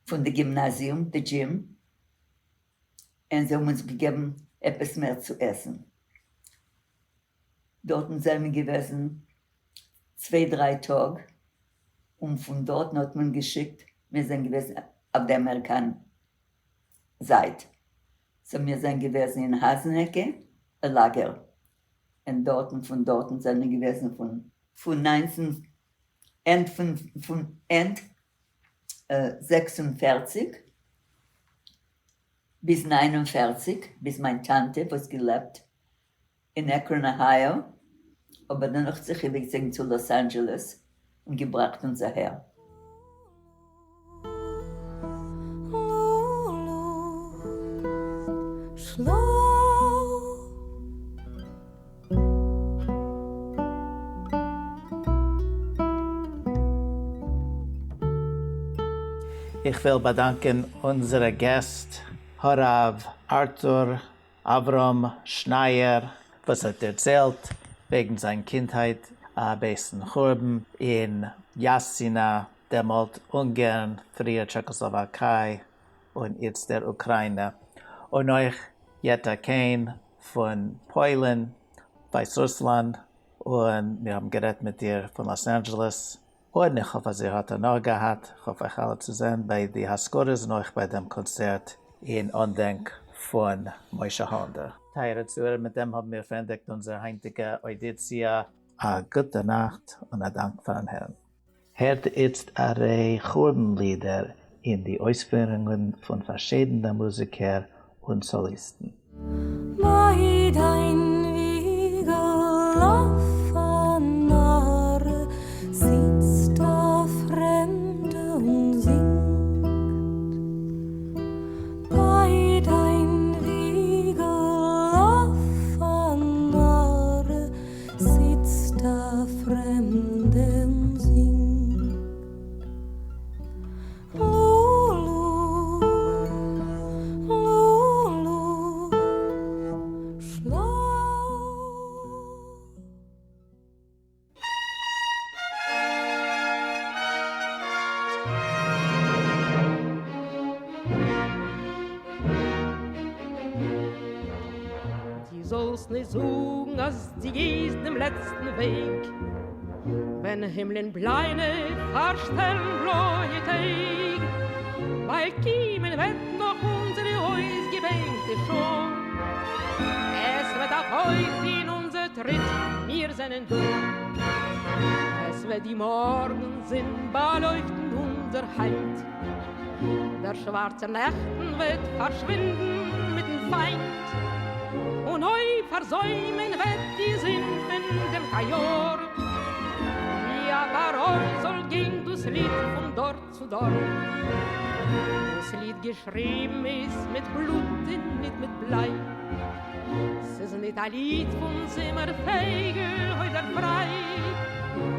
פון די גימנאזיום די gym און זיי האבן אונז געגעבן עפעס מער צו עסן. דארטן זענען מיר געוועזן צוויי דריי טאג, און פון דארטן האט מען געשיקט, מיר זענען געוועזן אויף די אמעריקאן זייט, so מיר זענען געוועזן אין האזנהעקע לאגער, און דארטן פון דארטן זענען מיר געוועזן פון פון 19 end פון פון end 46 ביז 49 ביז מיין טאנטע וואס געלעבט אין עקראן אהייאו אבער דערנאך זיך איבערגעצויגן צו לאס אנדזשעלעס און געבראכט אונז אהער. איך וויל באדאנקען אונזערע געסט הרב ארטור אברהם שנייער וואס האט דערציילט וועגן זיין קינדהייט בעת'ן חורבן אין יאסינא, דעמאלט אונגערן, פריער טשעכאסלאוואקיי און איצטער אוקריינע, און אויך יעטא קעין פון פוילן, ווייסרוסלאנד, און מיר האבן גערעדט מיט איר פון לאס אנדזשעלעס, און איך האף אז איר האט הנאה געהאט, איך האף אייך אלע צו זען ביי די הזכרות און אויך ביי דעם קאנצערט אין אנדענק פון משה האלענדער. טייערע צוהערער, מיט דעם האבן מיר פארענדיגט אונזער היינטיגע אוידיציע. א גוטע נאכט און א דאנק פארן הערן. הערט איצט א ריי חורבן לידער אין די אויספירונגען פון פארשידענע מוזיקער און סאליסטן. ביי דיין וויגל אויף א נארע זיצט א פרעמדע און זינגט. ביי דיין וויגל אויף א נארע זיצט א פרעמדע און זינגט. לו-לו, לו-לו, שלאף. דו זאלסט נישט זאגן אז דו גייסט דעם לעצטן וועג, ווען הימלען בליינע פארשטעלן בלויע טעג, ווייל קומען וועט נאך אונזערע אויסגעבענקטע שעה, עס וועט א פויק טון אונזער טריט, מיר זענען דא. עס וועט די מארגן-זון באלויכטן אונזער היימט, דער שווארצער נעכטן וועט פארשווינדן מיטן פיינט, און אויב פארזוימען וועט די זון פון דעם קאיאר, ווי א פאראל זאל גיין דאס ליד פון דור צו דור. דאס ליד געשריבן איז מיט בלוט און ניט מיט בליי, ס'איז ניט א ליד פון זומער פייגל אויף דער פריי,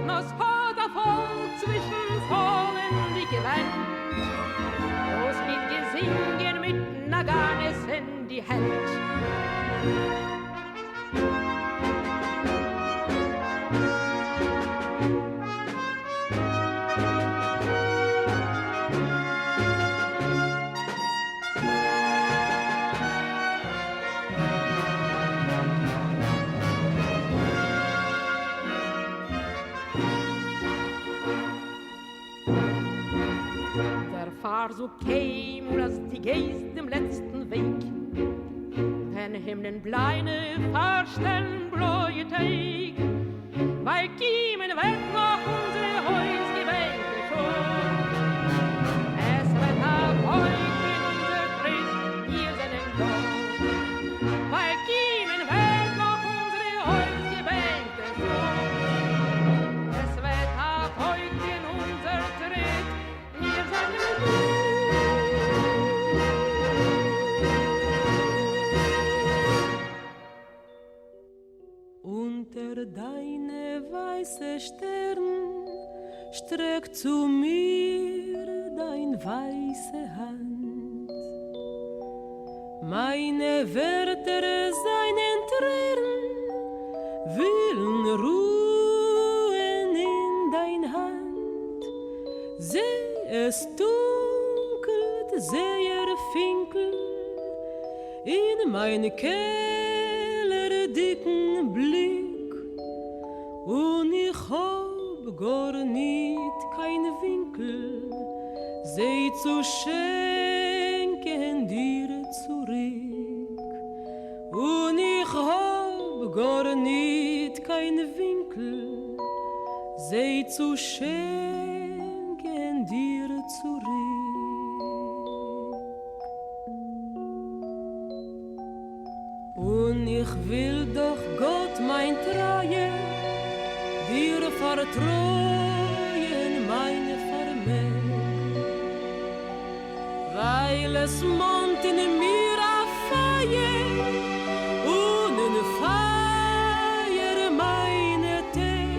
נאר ס'האט א פאלק צווישן פאלנדיקע ווענט דאס ליד געזינגען מיט נאגאנעס אין די הענט. זאָג קיינמאָל אַז דו גייסט דעם לעצטן וועג. ווען הימלען בלייענע פאַרשטעלן בלויע טעג, ווייל קומען וועט נאָך אונדזער הויז געבענקטע שעה. עס וועט אַ טויט אין אונדזער טריט, מיר זענען דאָ. ווייל קומען וועט נאָך אונדזער הויז געבענקטע שעה. עס וועט אַ טויט אין אונדזער טריט, מיר זענען דאָ. אונטער דײַנע ווײַסע שטערן שטרעק צו מיר דײַן ווײַסע האַנט. מײַנע ווערטער זײַנען טרערן, ווילן רוען אין דײַן האַנט. זע, עס טונקלט זייער פֿינקל אין מײַן קעלערדיקן בליק, און איך האָב גאָרניט קיין ווינקל זיי צו שענקען דיר צוריק. און איך האָב גאָרניט קיין ווינקל זיי צו שענקען דיר צוריק. און איך וויל דאָך, גאָט מײַן טרײַער, דיר פֿאַרטרויען מײַן פֿאַרמעג, ווײַל עס מאָנט אין מיר אַ פֿײַער און אין פֿײַער מײַנע טעג.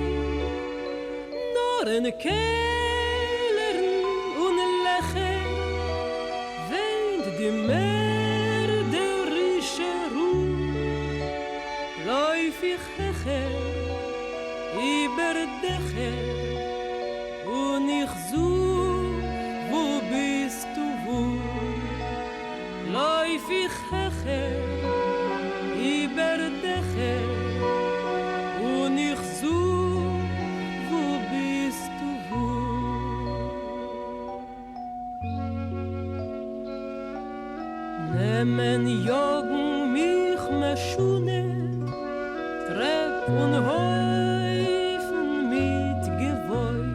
נאָר אין קעלערן און לעכער וויינט די מערדערישע רו. לויף איך העכער איבער דעכער און איך זוך, וווּ ביסטו, וווּ? לויף איך העכער איבער דעכער און איך זוך, וווּ ביסטו, וווּ? נעמען יאָגן מיך משונה טרעפּ און הויפֿן מיט געוואוי.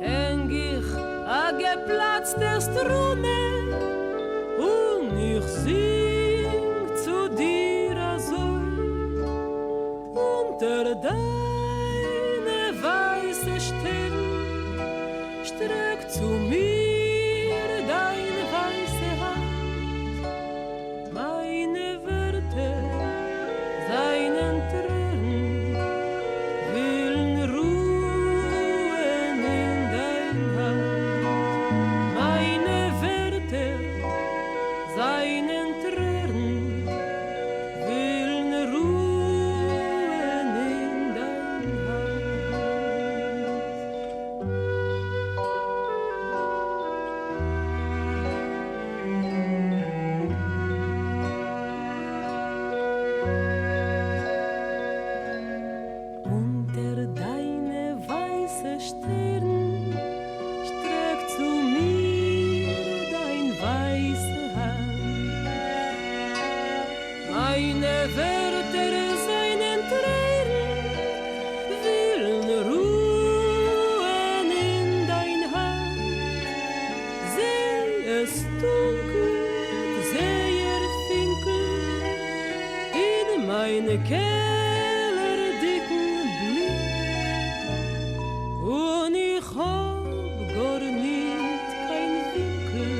הענג איך אַ געפּלאַצטע סטרונע און איך זינג צו דיר אַזוי. אונטער דײַנע ווײַסע שטערן שטרעק צו מיר דײַן ווײַסע האַנט. מײַנע ווערטער זײַנען טרערן, ווילן רוען אין דײַן האַנט. מײַנע ווערטער זײַנען טרערן, ווילן רוען אין דײַן האַנט. אונטער דײַנע ווײַסע שטערן שטרעק צו מיר דײַן ווײַסע האַנט. מײַנע ווערטער זײַנען טרערן, ווילן רוען אין דײַן האַנט. זע, עס טונקלט זייער פֿינקל אין מײַן קעלערדיקן בליק. און איך האָב גאָרניט קיין ווינקל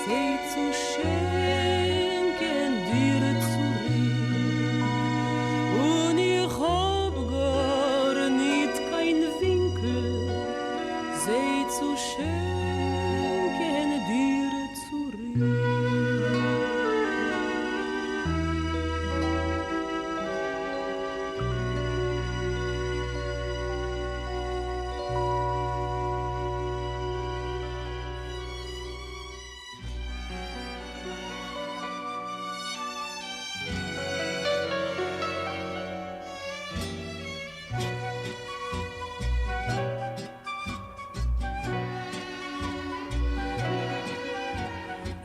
זיי צו שענקען דיר צוריק. און איך האָב גאָרניט קיין ווינקל זיי צו שענקען דיר צוריק.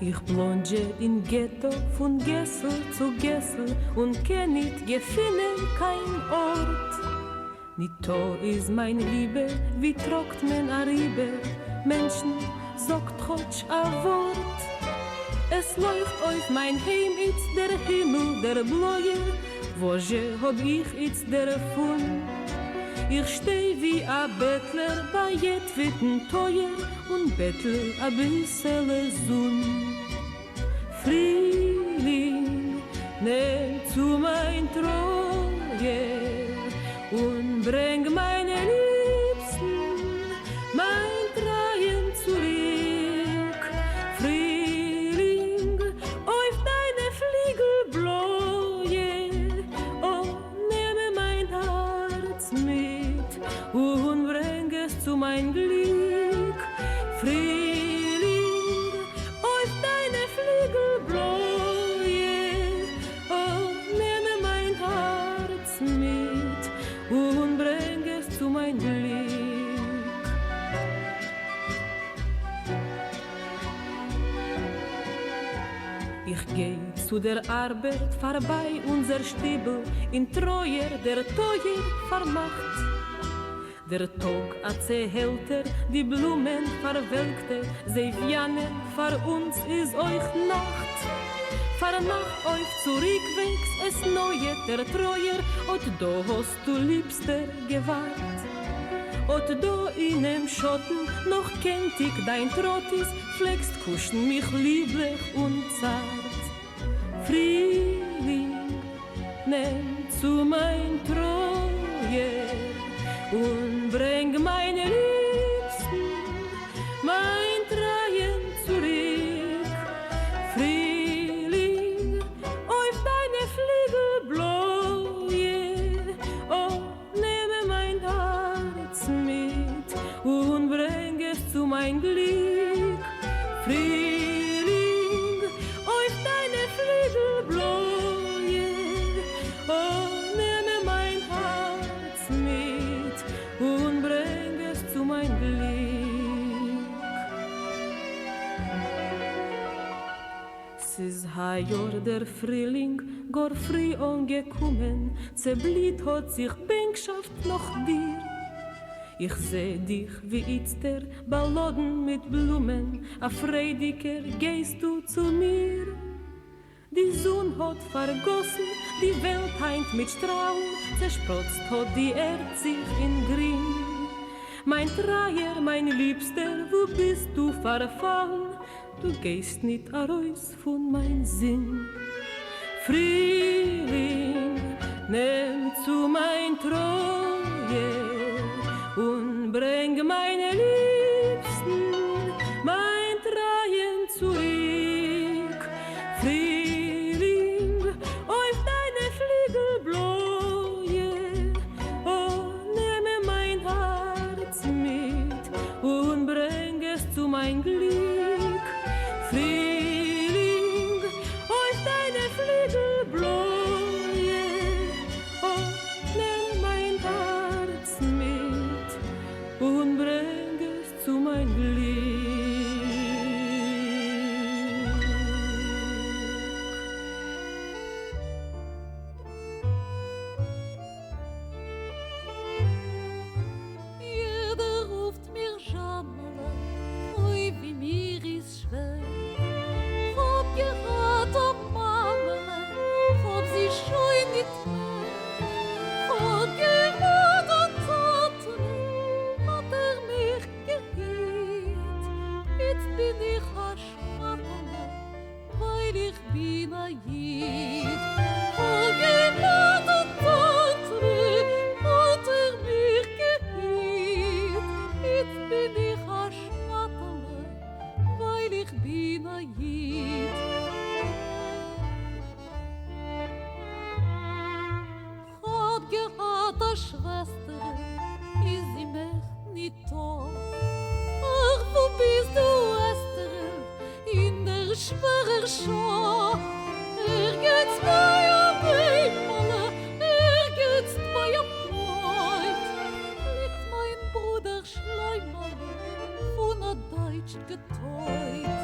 איך בלאָנדזשע אין געטאָ פֿון געסל צו געסל און קען ניט געפֿינען קיין אָרט. ניטאָ איז מײַן ליבע, ווי טראָגט מען אַריבער מענטשן, זאָגט כאָטש אַ וואָרט. עס לויכט אויף מײַן היים איצט דער הימל דער בלויער, וואָס זשע האָב איך איצט דערפֿון? איך שטיי ווי אַ בעטלער בײַ יעטוועדן טויער און בעטל אַ ביסעלע זון. פֿרילינג, נעם צו מײַן טרויער און ברענג מײַן ליבסטן, מײַן טרײַען צוריק. פֿרילינג, אויף דײַנע פֿליגל בלויע, אָ, נעם מײַן האַרץ מיט און ברענג עס צו מײַן גליק. פֿרילינג, אויף דײַנע פֿליגל בלויע, אָ, נעם מײַן האַרץ מיט און ברענג עס צו מײַן גליק. איך גיי צו דער אַרבעט פֿאַרבײַ אונדזער שטיבל, אין טרויער דער טויער פֿאַרמאַכט. דער טאָג אַ צעהעלטער, די בלומען פֿאַרוועלקטע, זיי וויינען, פֿאַר אונדז איז אויך נאַכט. פֿאַרנאַכט אויף צוריקוועגס, עס נויעט דער טרויער, אָט דאָ האָסטו, ליבסטער, געוואַרט. אָט דאָ אינעם שאָטן, נאָך קענטיק דײַן טראָט איז, פֿלעגסט קושן מיך ליבלעך און צאַרט. פֿרילינג, נעם צו מײַן טרויער און ברענג מײַן ליבסטן, מײַן טרײַען צוריק. פֿרילינג, אויף דײַנע פֿליגל בלויע, אָ, נעם מײַן האַרץ מיט און ברענג עס צו מײַן גליק. פֿרילינג, אויף דײַנע פֿליגל בלויע, אָ, נעם מײַן האַרץ מיט און ברענג עס צו מײַן גליק. ס'איז הײַיאָר דער פֿרילינג גאָר פֿרי אָנגעקומען, צעבליט האָט זיך בענקשאַפֿט נאָך דיר. איך זע דיך ווי איצטער באַלאָדן מיט בלומען, אַ פֿריידיקער גייסטו צו מיר. די זון האָט פֿאַרגאָסן די וועלט הײַנט מיט שטראַלן, צעשפּראָצט האָט די ערד זיך אין גרין. מײַן טרײַער, מײַן ליבסטער, וווּ ביסטו פֿאַרפֿאַלן? דו גייסט ניט אַרויס פֿון מײַן זין. פֿרילינג, נעם צו מײַן טרויער און ברענג מײַן ליבסטן, מײַן טרײַען צוריק. פֿרילינג, אויף דײַנע פֿליגל בלויע, אָ, נעם מײַן האַרץ מיט און ברענג עס צו מײַן גליק. פֿרילינג, אויף דײַנע פֿליגל בלויע, אָ, נעם מײַן האַרץ מיט און ברענג עס צו מײַן גליק. יעדער רופט מיר זשאמעלע, אוי ווי מיר איז שווער. כ'האב געהאט א מאמעלע, כ'האב זי שוין ניט מער. כ'האב געהאט א טאטעלע, האט ער מיך געהיט. איצט בין איך א שמאטעלע, ווייל איך בין א איד. כ'האב געהאט א טאטעלע, האט ער מיך געהיט. איצט בין איך א שמאטעלע, ווייל איך בין א איד. כ'האב געהאט א שוועסטערל, איז זי מער ניטא. אך, וואו ביסטו, אסתר'ל, אין דער שווערער שעה? ערגעץ ביי א ביימעלע, ערגעץ ביי א פלויט, ליגט מיין ברודער שלמה'לע, פון א דייטש געטויט.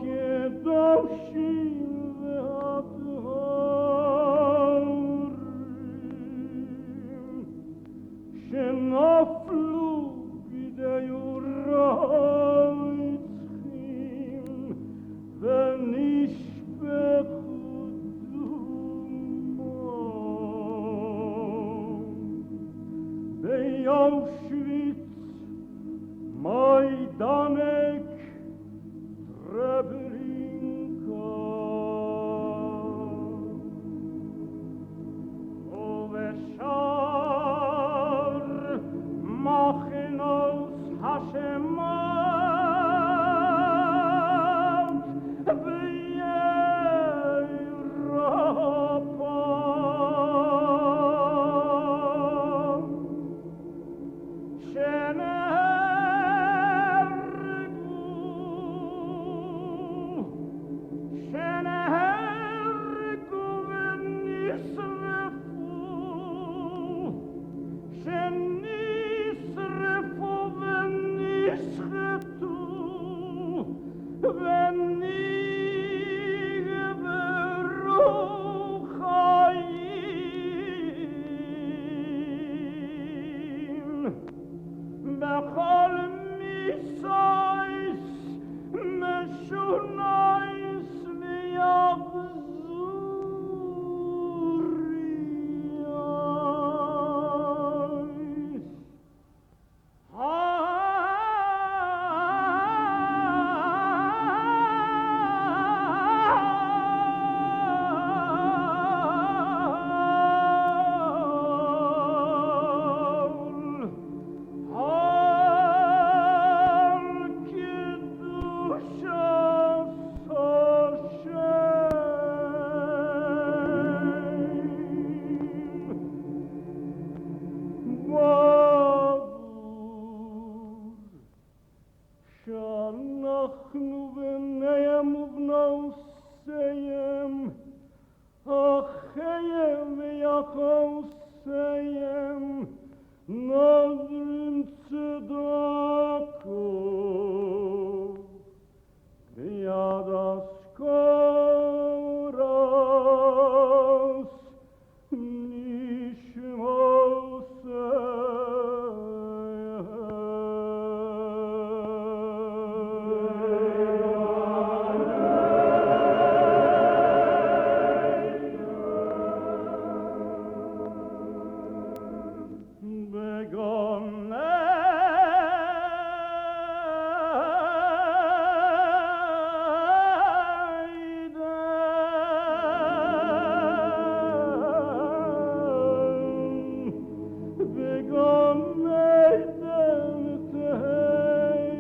הקדושים והטהורים שנפלו בידי רוצחים ונשפכו דמם באוישוויץ, מיידאנעק, טרעברינקא. ובשאר מחנות השמד באירופה שנהרגו, שנהרגו ונשרפו, שנשרפו ונשחטו ונקברו חיים בכל מיתות משונות ואכזריות. על קדושת השם בעבור שאנחנו בניהם ובנותיהם אחיהם ואחיותיהם נוזרים צדקה ביד הזכרת נשמותיהם בגן עדן, בגן עדן תהי,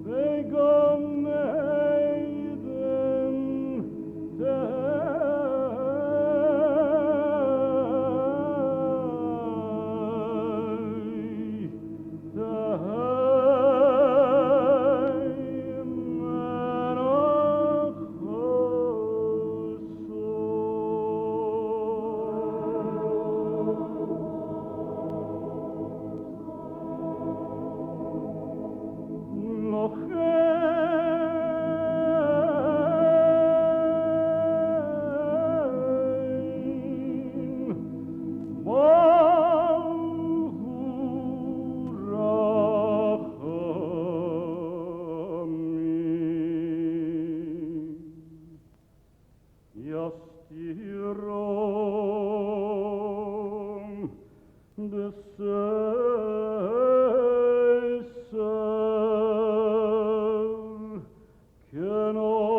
בגן עדן תהי, תהי לכן בל הוא רחמים יסתירם בסתר כנוף.